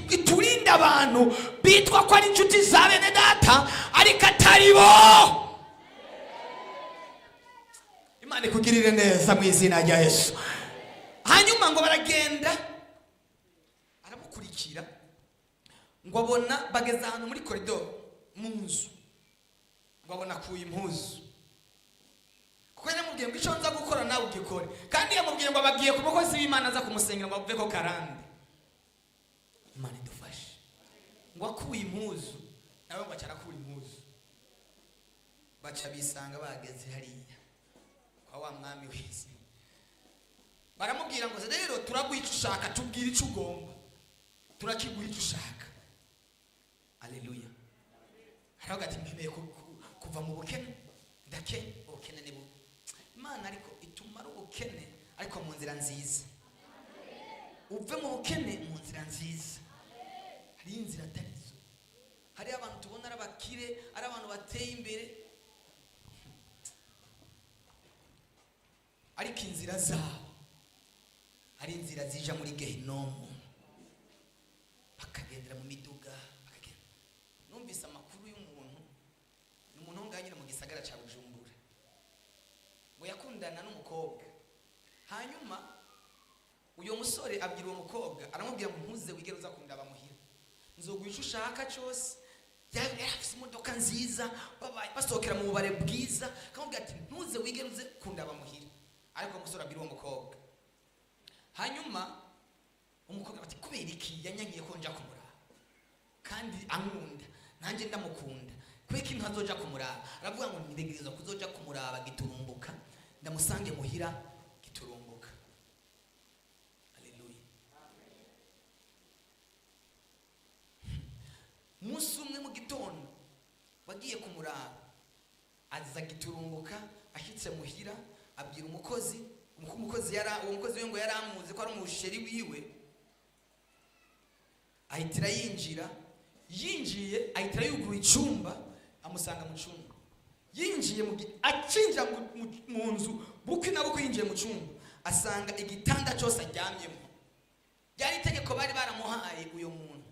iturinde abantu bitwa ko ari inshuti za bene data ariko atari bo. Imana ikugirire neza mu izina rya Yesu. Hanyuma ngo baragenda, aramukurikira, ngo abona bageze ahantu muri koridoro mu nzu, ngo abona akuye impuzu, kuko yamubwiye ngo: "Icyo nza gukora nawe ugikore." Kandi yamubwiye ngo bagiye ku mukozi w'Imana aza kumusengera ngo avuve ko karande. Imana idufashe. Ngo akuye impuzu, nawe ngo aca arakura impuzu, baca bisanga bageze hariya kwa wa mwami w'isi. Baramubwira ngo: "Rero turaguha icyo ushaka, tubwire icyo ugomba, turakiguha icyo ushaka." Aleluya! Aravuga ati: "Nkeneye kuva mu bukene, ndakene, ubukene ni bubi." Imana ariko itumara ubukene, ariko mu nzira nziza. Uve mu bukene mu nzira nziza. Hari inzira atari zo. Hari abantu tubona ari abakire, ari abantu bateye imbere. Ariko inzira zabo ari inzira zija muri Gehinomu, bakagendera mu miduga, bakagenda. Numvise amakuru y'umuntu, ni umuntu wo ngaho nyine mu gisagara cya Bujumbura, ngo yakundana n'umukobwa. Hanyuma uyu musore abwira uwo mukobwa, aramubwira ngo: "Ntuze wigere uza kundaba muhira, nzoguha icyo ushaka cyose." Yari afise imodoka nziza, basohokera mu bubare bwiza, akamubwira ati: "Ntuze wigere uze kundaba muhira." Ariko uwo musore abwira uwo mukobwa. Hanyuma umukobwa ati: "Kubera iki yanyankiye ko nja kumuraba kandi ankunda, nanjye ndamukunda? Kubera iki ntazoja kumuraba?" Aravuga ngo: "Ntegerezwa kuzoja kumuraba giturumbuka, ndamusange muhira giturumbuka." Haleluya! Umunsi umwe mu gitondo wagiye kumuraba, aza giturumbuka. Ashyitse muhira, abwira umukozi. Umukozi yara uwo mukozi we ngo yari amuzi ko ari umuchéri wiwe. Ahitira yinjira. Yinjiye, ahitira yugura icyumba, amusanga mu cyumba. Yinjiye acinjira mu nzu, bukwi na bukwi yinjiye mu cyumba, asanga igitanda cyose aryamyemo ryari itegeko bari baramuhaye uyu muntu,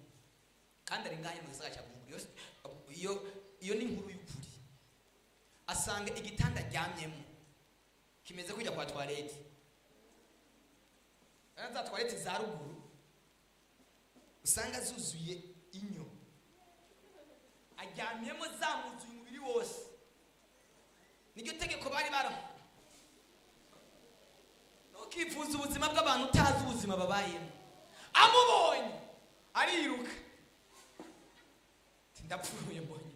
kandi ari ngahe mu gisagara cya Bujumbura. Iyo ni inkuru y'ukuri. Asanga igitanda aryamyemo kimeze kujya kwa toilette, za toilette za ruguru usanga zuzuye inyo. Aryamyemo zamuzuye umubiri wose. Niryo tegeko bari baramu. Ntukifuza ubuzima bw'abantu utazi ubuzima babayemo. Amubonye ariruka ati: "Ndapfuye, mbonye."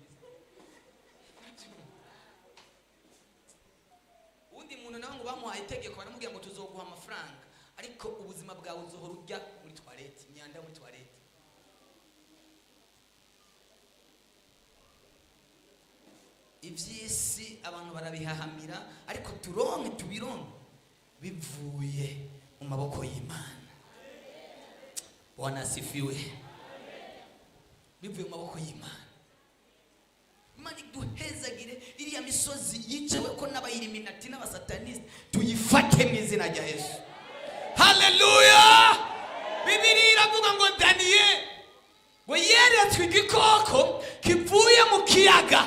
Uwundi muntu nawe ngo bamuhaye itegeko, baramubwira ngo: "Tuzoguha amafaranga, ariko ubuzima bwawe uzohora ujya muri toilette, imyanda yo muri toilette." Iby'isi abantu barabihahamira, ariko turonke, tubironke bivuye mu maboko y'Imana. Bwana asifiwe! Bivuye mu maboko y'Imana. Imana iduhezagire. Iriya misozi yicawe ko n'abayiliminati n'abasatanisite, tuyifate mu izina rya Yesu. Haleluya! Bibiri iravuga ngo Daniyeli ngo yeretswe igikoko kivuye mu kiyaga,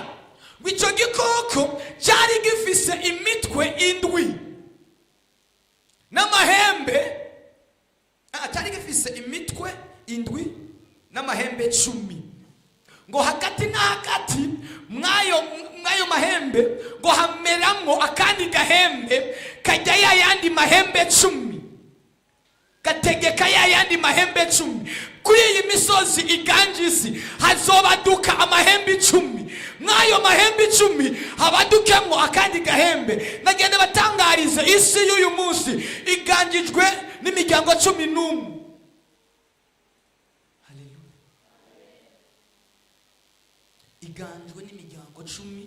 ngo icyo gikoko cyari gifise imitwe indwi n'amahembe, cyari gifise imitwe indwi n'amahembe 10, ngo hagati na hagati mwayo mahembe ngo hameramwo akandi gahembe kajya ya yandi mahembe 10, gategeka ya yandi mahembe 10. Kuri iyi misozi iganje isi hazobaduka amahembe 10. Mw'ayo mahembe 10 habadukemwo akandi gahembe. Nagende batangarize, isi y'uyu munsi iganjijwe n'imiryango 11. Haleluya! Iganjwe n'imiryango 11.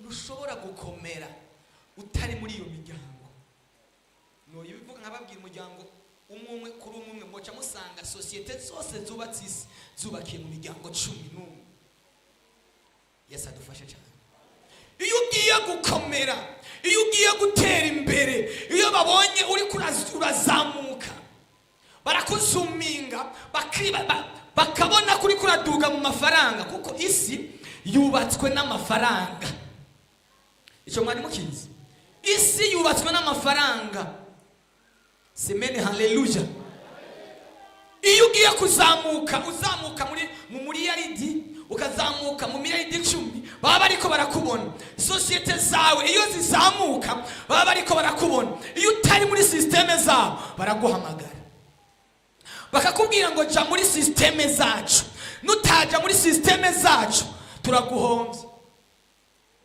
Ntushobora gukomera utari muri iyo miryango. Noyibivuga nkababwira umuryango umwe umwe kuri umwe umwe, mwoca musanga sosiyete zose zubatse isi zubakiye mu miryango 11. Yesu adufashe cyane. Iyo ugiye gukomera, iyo ugiye gutera imbere, iyo babonye uri urazamuka, barakuzuminga, bakabona ko uri kuraduga mu mafaranga, kuko isi yubatswe n'amafaranga. Icyo mwari mukizi? Isi yubatswe n'amafaranga. Semene haleluya! Iyo ugiye kuzamuka, uzamuka muri mu miliyaridi, ukazamuka mu miliyaridi 10, baba bariko barakubona. Sosiyete zawe iyo zizamuka, baba bariko barakubona. Iyo utari muri système zabo, baraguhamagara bakakubwira ngo: "Jya muri système zacu, nutaja muri système zacu turaguhombya."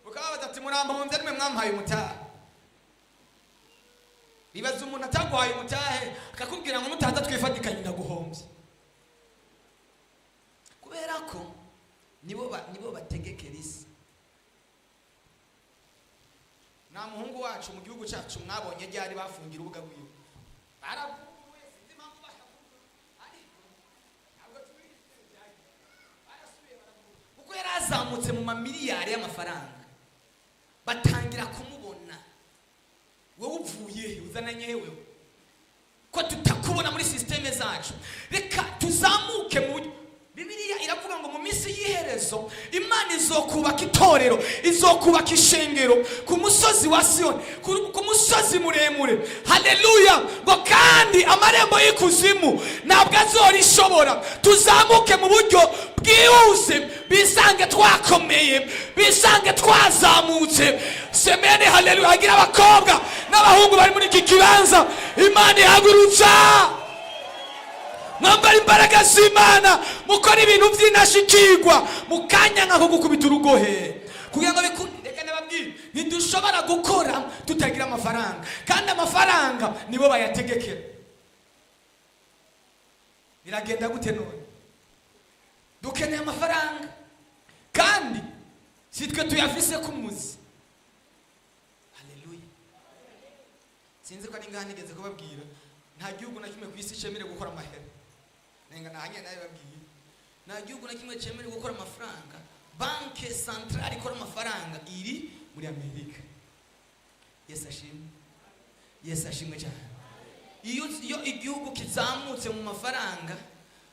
Ukababaza ati: "Murampombya nimwe mwampaye umutahe?" Bibaza umuntu ataguhaye umutahe, akakubwira ngo: "Nutaza twifatikanye ndaguhombya." Kubera ko nibo bategekera isi. Nta muhungu wacu mu gihugu cyacu mwabonye ryari bafungira urubuga rwiwe? Baravuguruye, sinzi impamvu bakavuguruye, ariko ntabwo tubizi byagiye. Barasubiye baravugurura kuko yari azamutse mu mamiliyari y'amafaranga, batangira kumubona. Wowe Uzananye he wewe ko tutakubona muri système zacu? Reka tuzamuke mu buryo. Bibiliya iravuga ngo mu minsi y'iherezo Imana izokubaka itorero, izokubaka ishengero ku musozi wa Siyoni, ku musozi muremure. Haleluya! Ngo kandi amarembo y'ikuzimu ntabwo azorishobora. Tuzamuke mu buryo bwihuse, bisange twakomeye, bisange twazamutse. Semene, haleluya! Hagira abakobwa n'abahungu bari muri iki kibanza Imana ihagurutsa, mwambara imbaraga z'Imana, mukora ibintu by'inashikirwa mu kanya nk'ako gukubita urugohe kugira ngo bikunde. Reka nababwire, ntidushobora gukora tutagira amafaranga, kandi amafaranga nibo bayategekera. Biragenda gute none? Dukeneye amafaranga kandi si twe tuyafise k'umuzi. Haleluya! Sinzi ko ari ngaha nigeze kubabwira, nta gihugu na kimwe ku isi cyemerewe gukora amahera. Nenga nahanye nabibabwiye, nta gihugu na kimwe cyemerewe gukora amafaranga. Banque centrale ikora amafaranga iri muri Amerika. Yesu ashimwe! Yesu ashimwe cyane! Iyo igihugu kizamutse mu mafaranga,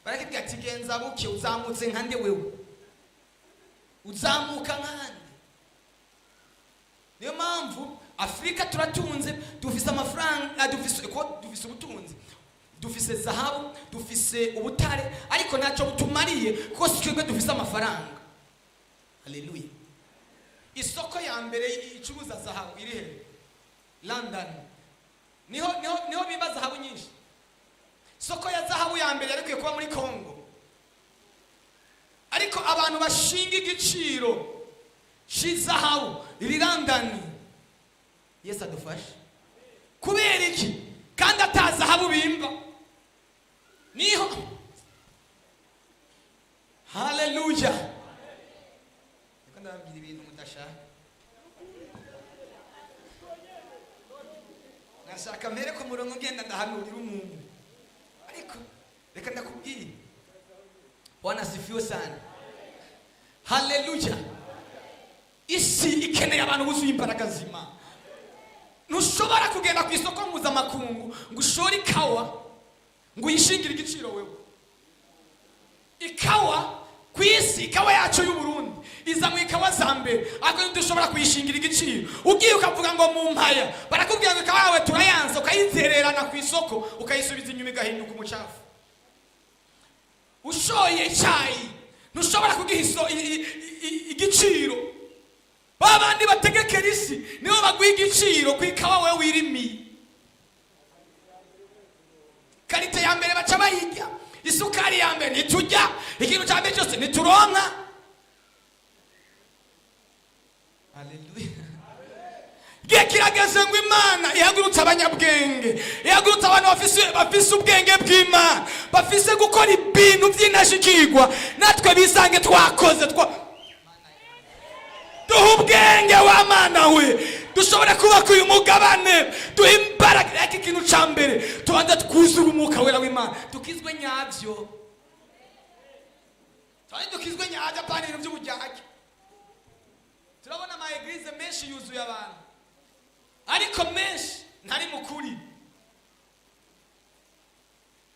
barakibwira ati: "Genza buke, uzamutse nka nde wewe? Uzamuka nkande?" Niyo mpamvu Afurika turatunze, dufise amafaranga, dufise ko dufise ubutunzi, dufise zahabu, dufise ubutare, ariko ntacyo butumariye kuko si twebwe dufise amafaranga. Haleluya! Isoko ya mbere icuruza zahabu iri he? London. Niho biba zahabu nyinshi. Isoko ya zahabu ya mbere yarikwiye kuba muri Congo, ariko abantu bashinga igiciro cy'izahabu iri London. Yesu adufashe! Kubera iki kandi ata zahabu bimba niho? Haleluya! Reka ndababwira ibintu mudashaka. Nashaka mpere ku murongo ngenda ndahanurira umuntu, ariko reka ndakubwira. Bwana asifiwe sana! Haleluya! Isi ikeneye abantu buzuye imbaraga z'Imana. Ntushobora kugenda ku isoko mpuzamakungu ngo ushore ikawa ngo uyishingire igiciro wewe. Ikawa ku isi, ikawa yacu y'Uburundi iza mu ikawa za mbere, ariko ntidushobora kuyishingira igiciro. Ugiye ukavuga ngo mu mpaya, barakubwira ngo ikawa yawe turayanze, ukayizererana ku isoko, ukayisubiza inyuma, igahinduka umucafu. Ushoye icyayi ntushobora kugiha igiciro. Ba bandi bategekera isi nibo baguha igiciro ku ikawa wewe wirimiye. Qualité ya mbere baca bayirya, isukari ya mbere ntiturya, ikintu cya mbere cyose ntituronka. Haleluya! Igihe kirageze ngo Imana ihagurutse abanyabwenge, ihagurutse abantu bafise ubwenge bw'Imana, bafise gukora ibintu by'indashyikirwa, natwe bisange twakoze duha ubwenge wa Mana we, dushobora kubaka uyu mugabane. Duha imbaraga. Ariko ikintu cya mbere, tubanza twuzure Umwuka Wera w'Imana, dukizwe nyabyo, tubanze dukizwe nyabyo, apana ibintu by'ubujyajya. Turabona ama église menshi yuzuye abantu, ariko menshi ntari mu kuri.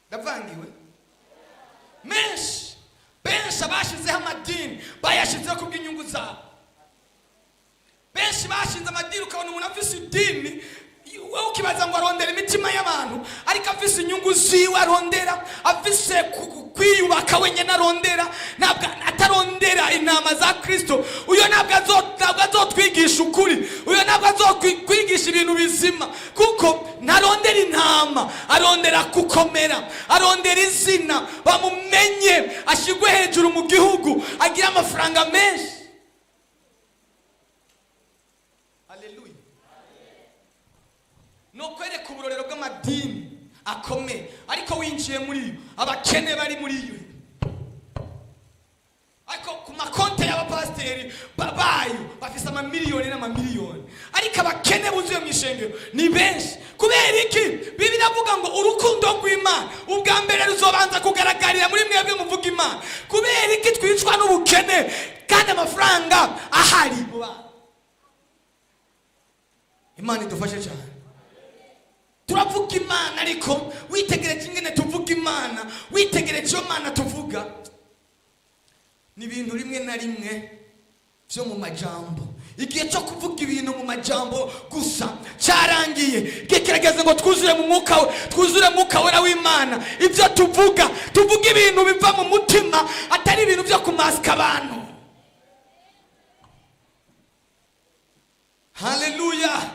Ndavangiwe. Menshi, benshi abashizeho amadini bayashyizeho kubw'inyungu zabo. Benshi bashinze amadini, ukabona umuntu afise idini, wowe ukibaza ngo arondera imitima y'abantu, ariko afise inyungu ziwe arondera, afise kwiyubaka wenyine arondera, ntabwo atarondera intama za Kristo. Uyo ntabwo azotwigisha ukuri, uyo ntabwo azokwigisha ibintu bizima, kuko ntarondera intama, arondera gukomera, arondera izina, bamumenye, ashyirwe hejuru mu gihugu, agire amafaranga menshi. Haleluya! Ni ukwereka uburorero bw'amadini akomeye, ariko winjiye muri yo, abakene bari muri yo, ariko ku makonti y'abapasiteri bayo bafise amamiliyoni n'amamiliyoni, ariko abakene buzuye mu ishengero ni benshi. Kubera iki? Bibiliya iravuga ngo urukundo rw'Imana ubwa mbere ruzobanza kugaragarira muri mwebwe muvuga Imana. Kubera iki twicwa n'ubukene kandi amafaranga ahari mu bantu? Imana idufashe cyane. Turavuga Imana, ariko witegereje ingene tuvuga Imana, witegereje iyo Mana tuvuga, ni ibintu rimwe na rimwe byo mu majambo. Igihe cyo kuvuga ibintu mu majambo gusa cyarangiye. Igihe kirageze ngo twuzure mu mwuka we, twuzure mwuka wera w'Imana. Ibyo tuvuga, tuvuga ibintu biva mu mutima, atari ibintu byo kumasika abantu. Haleluya!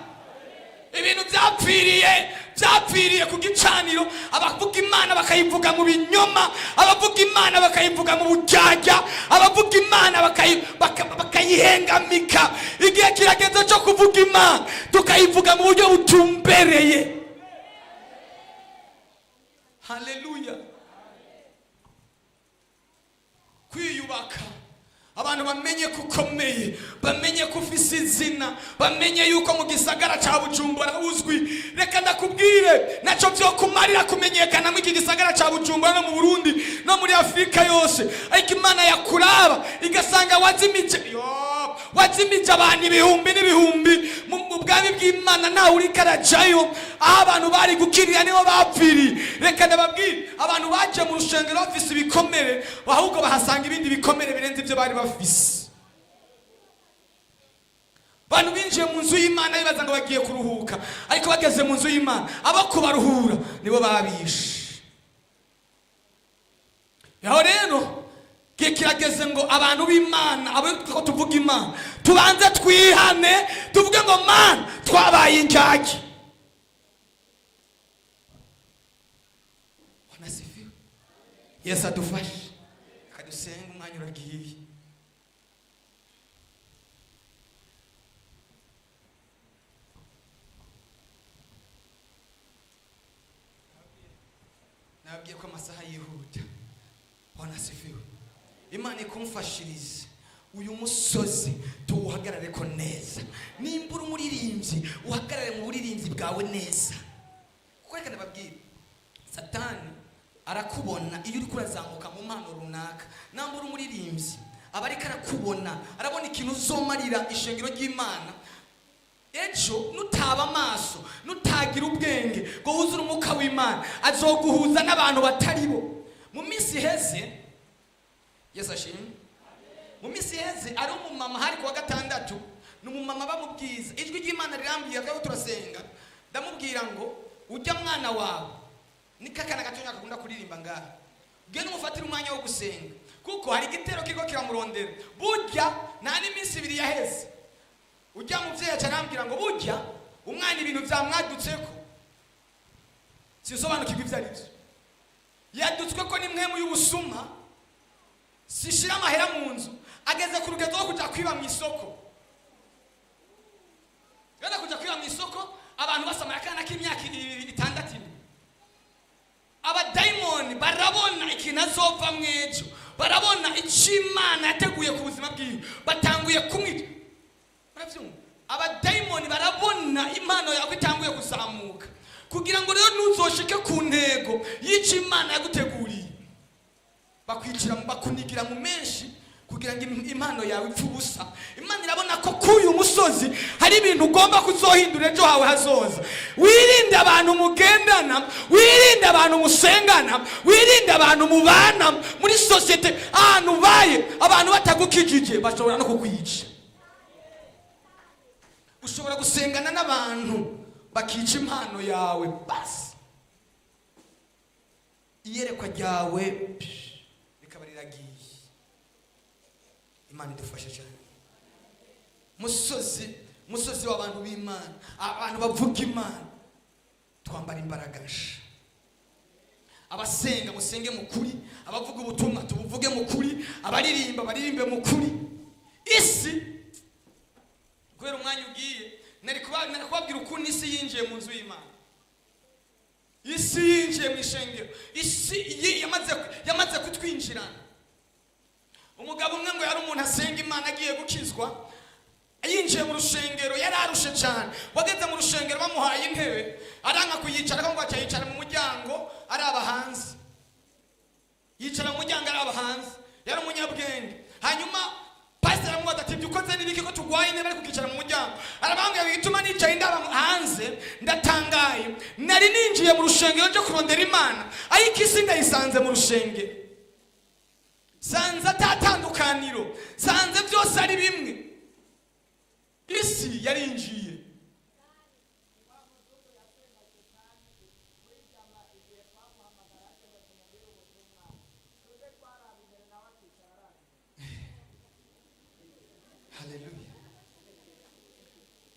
Ibintu byapfiriye ku gicaniro. Abavuga Imana bakayivuga mu binyoma, abavuga Imana bakayivuga mu bujyajya, abavuga Imana bakayihengamika. Igihe kirageze cyo kuvuga Imana tukayivuga mu buryo butumbereye. Haleluya! Kwiyubaka, abantu bamenye ko ukomeye, bamenye ko ufise izina, bamenye yuko mu gisagara cya Bujumbura uzwi. Reka ndakubwire, nacyo byo kumarira kumenyekana muri iki gisagara cya Bujumbura no mu Burundi no muri Afurika yose, ariko Imana yakuraba igasanga wazimije, yo, wazimije abantu ibihumbi n'ibihumbi mu bwami bw'Imana, ntawe uriko arajayo. Aho abantu bari gukirira niho bapfiriye. Reka ndababwire, abantu baje mu rusengero bafise ibikomere, ahubwo bahasanga ibindi bikomere birenze ibyo bari bafise. Abantu binjiye mu nzu y'Imana bibaza ngo bagiye kuruhuka, ariko bageze mu nzu y'Imana abo kubaruhura nibo babishe. Aho rero igihe kirageze ngo abantu b'Imana, abo ko tuvuga Imana, tubanze twihane, tuvuge ngo Mana, twabaye injyage. Wanasifiwe. Yesu adufashe. Reka dusenge, umwanya uragiye. Nababwiye ko amasaha yihuta. Wanasifiwe. Imana ikumfashirize uyu musozi tuwuhagarare ko neza. Nimba uri umuririmbyi, uhagarare mu buririmbyi bwawe neza, kuko reka ndababwire, Satani arakubona iyo uriko urazamuka mu mpano runaka. Namba uri umuririmbyi, aba ariko arakubona, arabona ikintu uzomarira ishengero ry'Imana ejo. Nutaba amaso, nutagira ubwenge ngo wuzure umwuka w'Imana, azoguhuza n'abantu batari bo. Mu minsi iheze, Yesu ashimwe, mu minsi iheze ari umumama, hari kuwa gatandatu, ni umumama bamubwiza ijwi ry'Imana rirambwira, twari turasenga, ndamubwira ngo ujya mwana wawe ni kakana gatonya gakunda kuririmba ngaha, ugende umufatire umwanya wo gusenga, kuko hari igitero kiriko kiramurondera. Burya nta n'iminsi ibiri yaheze, ujya muvyeyi aca arambwira ngo burya umwana ibintu vyamwadutseko, sinsobanukirwa ivyo ari vyo. Yadutswe ko ni mwemu y'ubusuma, sishira amahera mu nzu, ageze ku rugezo rwo kuja kwiba mu isoko. Genda kuja kwiba mu isoko, abantu basamaye akana k'imyaka 6 ine. Abadayimoni barabona ikintu azova mw'ejo, barabona icyo Imana yateguye ku buzima bwiwe, batanguye kumwica. Urabyumva? Abadayimoni barabona impano yawe itanguye kuzamuka, kugira ngo rero ntuzoshike ku ntego y'icyo Imana yaguteguriye, bakwicira, bakunigira mu menshi kugira ngo impano yawe ipfe ubusa. Imana irabona ko kuri uyu musozi hari ibintu ugomba kuzohindura ejo hawe hazoza. Wirinde abantu mugendana, wirinde abantu musengana, wirinde abantu mubana muri sosiyete. Ahantu ubaye abantu batagukijije bashobora no kukwica. Ushobora gusengana n'abantu bakica impano yawe, basi iyerekwa ryawe rikaba riragiye. Imana idufashe cyane. Musozi, musozi w'abantu b'Imana, abantu bavuga Imana, twambara imbaraga nsha. Abasenga musenge mu kuri, abavuga ubutumwa tubuvuge mu kuri, abaririmba baririmbe mu kuri. Isi, kubera umwanya ugiye, nari kubabwira ukuntu isi yinjiye mu nzu y'Imana, isi yinjiye mu ishengero, isi yamaze kutwinjirana. Umugabo umwe ngo yari umuntu asenga Imana, agiye gukizwa, yinjiye mu rusengero yari arushe cyane. Wageze mu rusengero bamuhaye intebe aranka kuyicara, ngo aca yicara mu muryango araba hanze. Yicara mu muryango araba hanze, yari umunyabwenge. Hanyuma pasiteri aramubaza ati ibyo ukoze n'ibiki ko tugwaye intebe ariko ukicara mu muryango? Arabambwira ngo igituma nicaye ndaba hanze Nsanze ndatangaye. Nari ninjiye mu rushengero ryo kurondera Imana, ariko isi ndayisanze mu rushengero. Sanze atatandukaniro, sanze byose ari bimwe. Isi yarinjiye. Haleluya!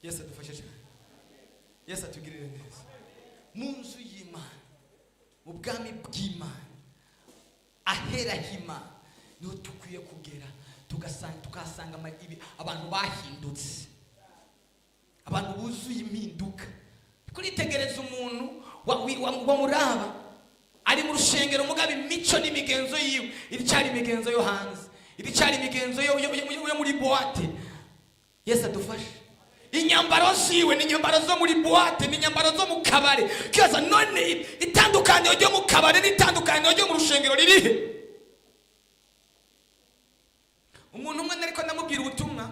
Yesu adufashe cyane, Yesu atugirire neza. Mu nzu y'Imana, mu bwami bw'Imana, ahera h'Imana, niho dukwiye kugera, tukahasanga abantu bahindutse, abantu buzuye impinduka. Kuritegereza umuntu wamuraba ari mu rushengero, mugabo imico n'imigenzo yiwe iricyari imigenzo yo hanze, iricyari imigenzo yo muri boîte. Yesu adufashe. Inyambaro ziwe ni inyambaro zo muri boîte, ni inyambaro zo mu kabare. Kibaza none itandukaniro ryo mu kabare n'itandukaniro ryo mu rushengero ririhe? Umuntu umwe nariko ndamubwira ubutumwa,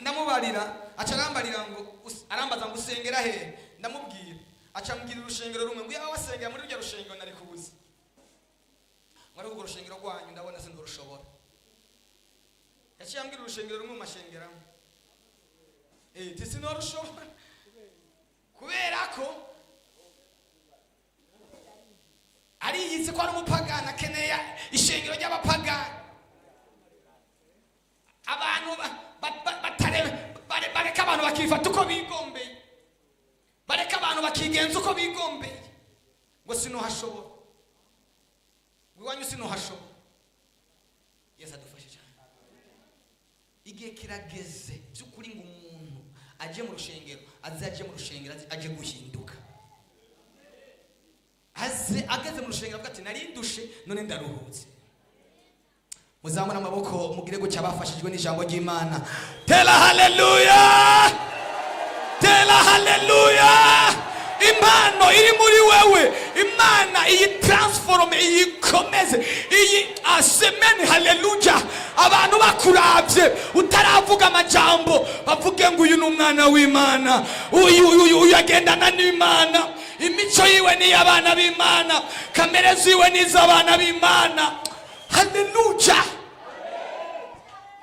ndamubarira, aca arambarira ngo arambaza ngo: "Usengera hehe?" Ndamubwira, aca ambwira urushengero rumwe, ngo yaba wasengera muri rurya rushengero nari kubuza, ngo ariko urwo rushengero rwanyu ndabona sindorushobora. Yaciye ambwira urushengero rumwe mu mashengero amwe. Ti sinorushobora kubera ko ariyitse ko ari umupagani, akeneye ishengero ry'abapagani, abantu bareka abantu bakifata uko bigombeye, bareka abantu bakigenza uko bigombeye, ngo sinuhashobora, ngo iwanyu sinuhashobora. Yesu adufashe cyane. Igihe kirageze by'ukuri ngo umuntu aje mu rushengero, aze aje mu rushengero, aze aje guhinduka, aze ageze mu rushengero avuga ati: "Narindushe, none ndaruhutse." Muzamure amaboko, mugire gutya, bafashijwe n'ijambo ry'Imana. Tera haleluya, tera haleluya! Impano iri muri wewe, Imana iyi transforme, iyikomeze iyi asemeni. Haleluya! Abantu bakuravye utaravuga amajambo, bavuge ngo: "Uyu ni umwana w'Imana, uyu agendana n'Imana, imico yiwe ni iy'abana b'Imana, kamere ziwe ni iz'abana b'Imana." Haleluya!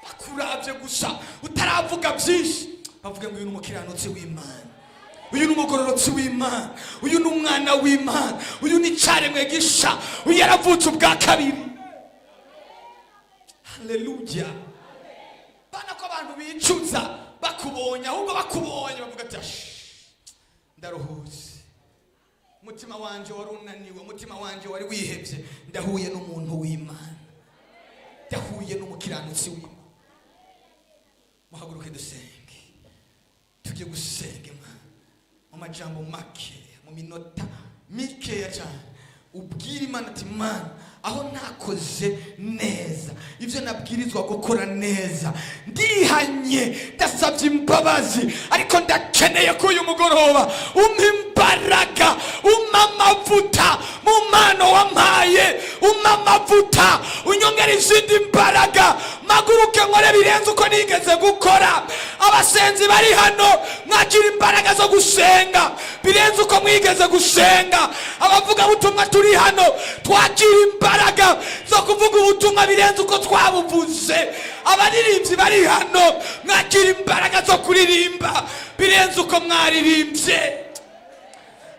Bakuravye gusa utaravuga byinshi, bavuge ngo: "Uyu ni umukiranutsi w'Imana, uyu ni umugororotsi w'Imana, uyu ni umwana w'Imana, uyu ni icaremwe gisha, uyu yaravutse ubwa kabiri." Haleluya! Bana ko abantu bicuza bakubonye, ahubwo bakubonye bavuga ati: "Ash, ndaruhutse, umutima wanje wari unaniwe, umutima wanje wari wihebye, ndahuye n'umuntu w'Imana, ndahuye n'umukiranutsi w'Imana." Muhaguruke dusenge. Tugiye gusenga Imana mu majambo make, mu minota mikeya cyane. Ubwira Imana ati: "Mana, aho ntakoze neza ibyo nabwirizwa gukora neza, ndihanye, ndasabye imbabazi, ariko ndakeneye ko uyu mugoroba umpa imbaraga, umpa amavuta mu mpano wampaye, umpa amavuta, unyongera izindi mbaraga, mpaguruke nkore birenze uko nigeze gukora." Abasenzi bari hano, mwakira imbaraga zo gusenga birenze uko mwigeze gusenga. Abavugabutumwa turi hano, twakira imbaraga zo kuvuga ubutumwa birenze uko twabuvuze. Abaririmbyi bari hano, mwakira imbaraga zo kuririmba birenze uko mwaririmbye.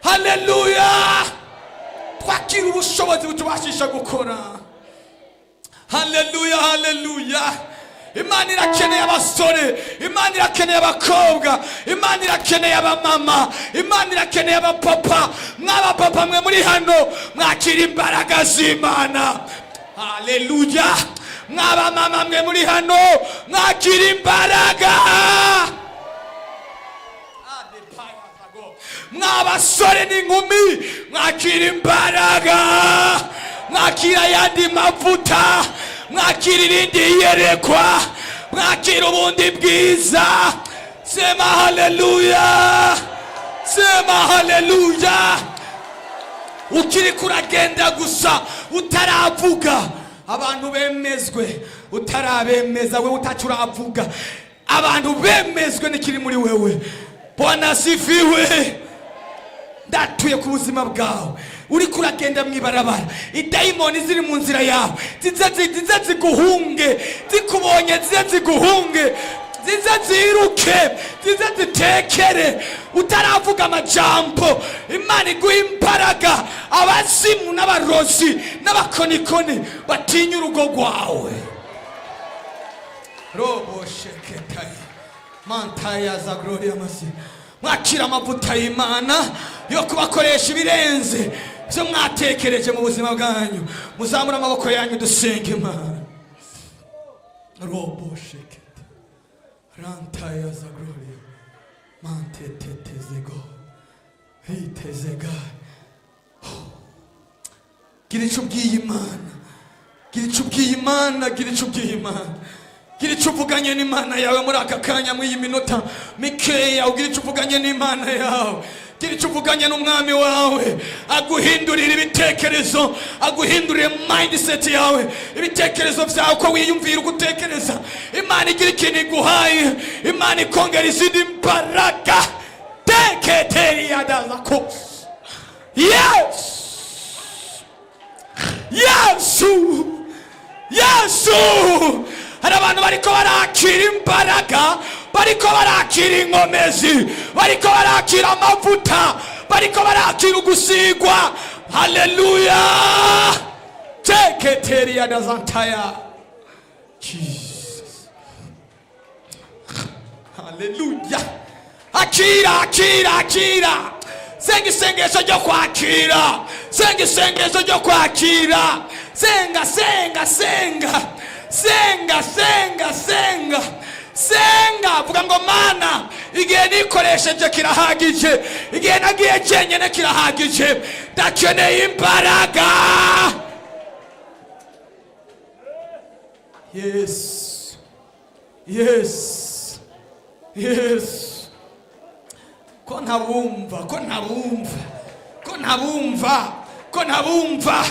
Haleluya! Twakira ubushobozi butubashisha gukora. Haleluya, haleluya! Imana irakeneye abasore, Imana irakeneye abakobwa, Imana irakeneye abamama, Imana irakeneye abapapa. Mw'abapapa mwe muri hano, mwakira imbaraga z'Imana. Haleluya! Mw'abamama mwe muri hano, mwakira imbaraga. Mw'abasore n'inkumi, mwakira imbaraga, mwakira ayandi mavuta, mwakira irindi yerekwa, mwakira ubundi bwiza. Sema haleluya, sema haleluya! Ukiri kuragenda gusa, utaravuga, abantu bemezwe. Utarabemeza, we utacu uravuga, abantu bemezwe n'ikiri muri wewe. Bwana asifiwe! Ndatuye ku buzima bwawe. Uriko uragenda mu ibarabara, idayimoni ziri mu nzira yawe zize ziguhunge. Zikubonye zize ziguhunge, zize ziruke, zize zitekere utaravuga amajambo. Imana iguha imbaraga, abazimu n'abarozi n'abakonikoni batinya urugo rwawe. Robo sheketayi mantaya za gloria masi. Mwakira amavuta y'Imana yo kubakoresha ibirenze byo mwatekereje mu buzima bwanyu. Muzamure amaboko yanyu dusenga Imana. Robo shekete rantaya za gloria mantetetezego hitezega. Gira icyo ubwiye Imana, gira icyo ubwiye Imana, gira icyo ubwiye Imana, gira icyo uvuganye n'Imana yawe muri aka kanya, muri iyi minota mikeya. Ugira icyo uvuganye n'Imana yawe, gira icyo uvuganye n'Umwami wawe, aguhindurira ibitekerezo, aguhindurire mindset yawe, ibitekerezo byawe, uko wiyumvira, uko utekereza. Imana igira ikintu iguhaye, Imana ikongera izindi mbaraga. Teketeriyadazako. Yes, Yesu, Yesu. Hari abantu bariko barakira imbaraga, bariko barakira inkomezi, bariko barakira amavuta, bariko barakira ugusigwa. Haleluya. Teketeriya dazantaya. Jesus, haleluya. Akira, akira, akira. Senga isengesho ryo kwakira, senga isengesho ryo kwakira. Senga, senga, senga, senga, senga, senga, senga. Vuga ngo: "Mana, igihe nikoresheje kirahagije, igihe nagiye jenyine kirahagije, ndakeneye imbaraga." Yes. Ko ntabumva, ko ntabumva, ko ntabumva, ko ntabumva!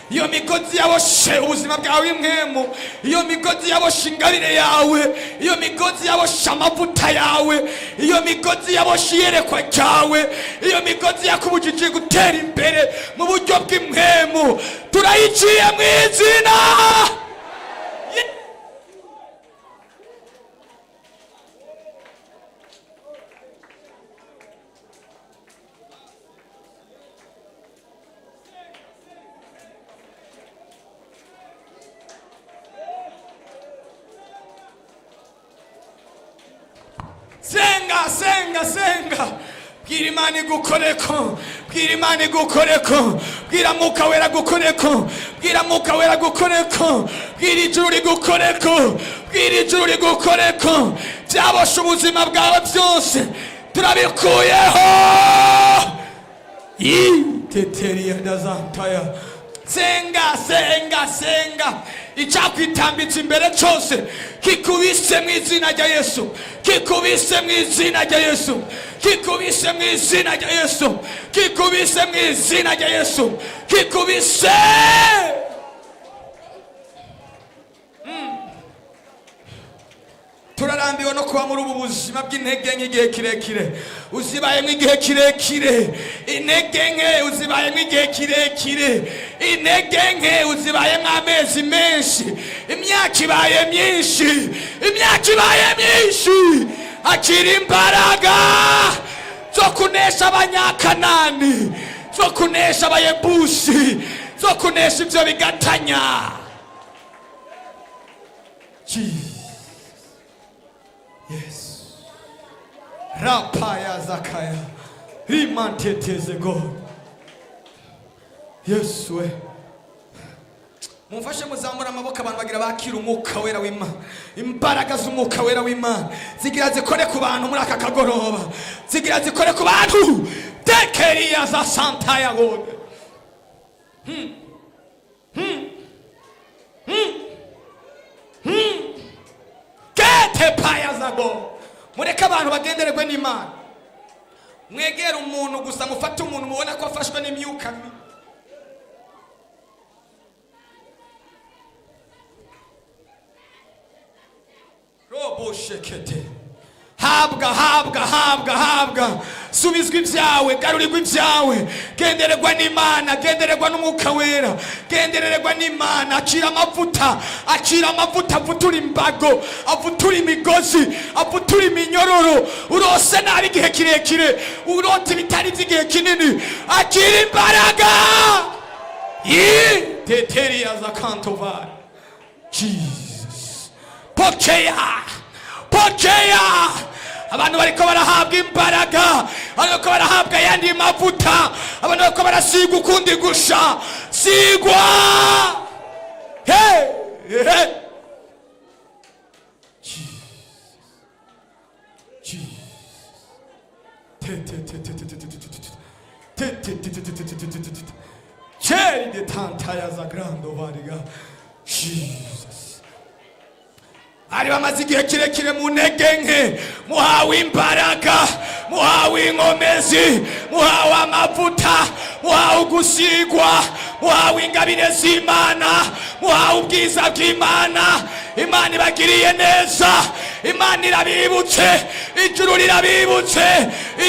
Iyo migozi yaboshe ubuzima bwawe impwemu, iyo migozi yaboshe ingabire yawe, iyo migozi yaboshe amavuta yawe, iyo migozi yaboshe iyerekwa ryawe, iyo migozi yakubujije gutera imbere mu buryo bw'impwemu, turayiciye mu izina. Senga, senga, senga. Bwira Imana igukoreko, bwira Imana igukoreko, bwira Mwuka Wera gukoreko, bwira Mwuka Wera gukoreko, bwira ijuru rigukoreko, bwira ijuru rigukoreko. Byaboshe ubuzima bwawe byose turabikuyeho. Teteriya ndazantaya. Senga, senga, senga. Icyakwitambitse imbere cyose kikubise mu izina rya Yesu, kikubise mu izina rya Yesu, kikubise mu izina rya Yesu, kikubise mu izina rya Yesu, kikubise. Turarambiwe no kuba muri ubu buzima bw'intege nke igihe kirekire. Uzibayemo igihe kirekire intege nke, uzibayemo igihe kirekire intege nke, uzibayemo amezi menshi, imyaka ibaye myinshi, imyaka ibaye myinshi. Akira imbaraga zo kunesha Abanyakanani, zo kunesha Abayebusi, zo kunesha ibyo bigatanya. Jesus. Yes. Rapaya zakaya. Rimanteteze God. Yesu we. Mumfashe muzamura amaboko. Abantu bagira bakira Umwuka Wera w'Imana. Imbaraga z'Umwuka Wera w'Imana zigira zikore ku bantu muri aka kagoroba, zigira zikore ku bantu. Tekeriya za santaya God. Kete paya zago. Mureke abantu bagendererwe n'Imana. Mwegere umuntu gusa, mufate umuntu mubona ko afashwe n'imyuka mibi. Robo shekete. Habwa, habwa, habwa, habwa. Subizwa ibyawe, garurirwa ibyawe, gendererwa n'Imana, gendererwa n'Umwuka Wera, gendererwa n'Imana. Akira amavuta, akira amavuta avutura imbago, avutura imigozi, avutura iminyororo. Urose nabi igihe kirekire, urota ibitari by'igihe kinini, akira imbaraga. Yi teteri azakantovari. Jesus, pokea, pokea. Abantu bariko barahabwa imbaraga, abantu bariko barahabwa ayandi mavuta, abantu bariko barasigwa ukundi gusha sigwa. Hey, hey. Jesus. Jesus. Te, te, te, te, te, te, te, te, te, te. Te, te, te, te, te, te, te, te, te, te, te. Cheri de tantaya za grando variga. Jesus. Bari bamaze igihe kirekire mu ntege nke, muhawe imbaraga, muhawe inkomezi, muhawe amavuta, muhawe ugusigwa, muhawe ingabire z'Imana, muhawe ubwiza bw'Imana. Imana ibagiriye neza, Imana irabibutse, ijuru rirabibutse,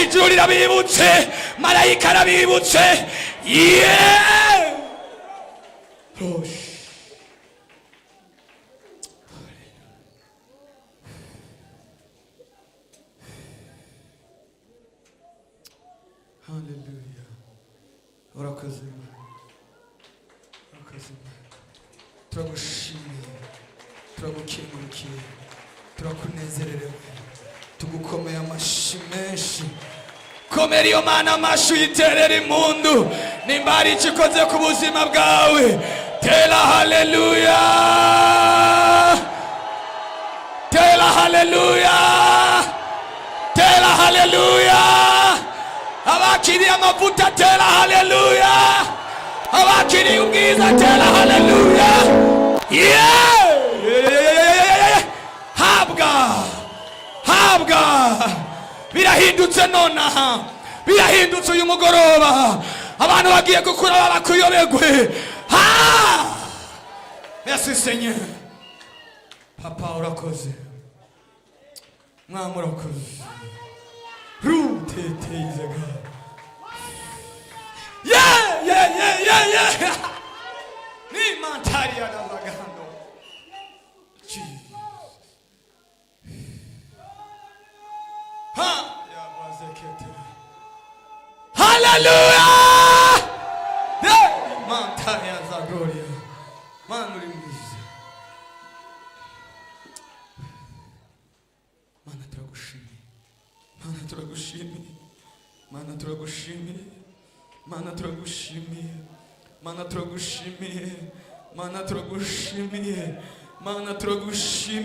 ijuru rirabibutse, marayika arabibutse. Yeah! Rosh. Haleluya. Urakoze Imana. Urakoze Imana. Turagushimiye. Turagukengurukiye. Turakunezererewe. Tugukomeye amashi menshi. Komera iyo Mana amashi, uyiterera impundu. Nimba hari icyo ikoze ku buzima bwawe, tera haleluya. Tera haleluya. Tera haleluya. Abakiriye amavuta, tera haleluya. Abakiriye ubwiza, tera haleluya. Yeah! Habwa, habwa. Birahindutse nonaha, birahindutse uyu mugoroba. Abantu bagiye gukura babakuyobegwe. Ha, merci Seigneur. Papa, urakoze. Mwami, urakoze. Ruteteizaga. Yeah, yeah, yeah, yeah, yeah. Ni mantaria da zagando. Jesus. Ha! Ya bazekete. Hallelujah! Yeah! Mantaria za gloria. Mana, uri mwiza. Mana, turagushimiye. Mana, turagushimiye. Mana, turagushimiye. Mana, turagushimiye. Mana, turagushimiye. Mana, turagushimiye. Mana, turagushimiye.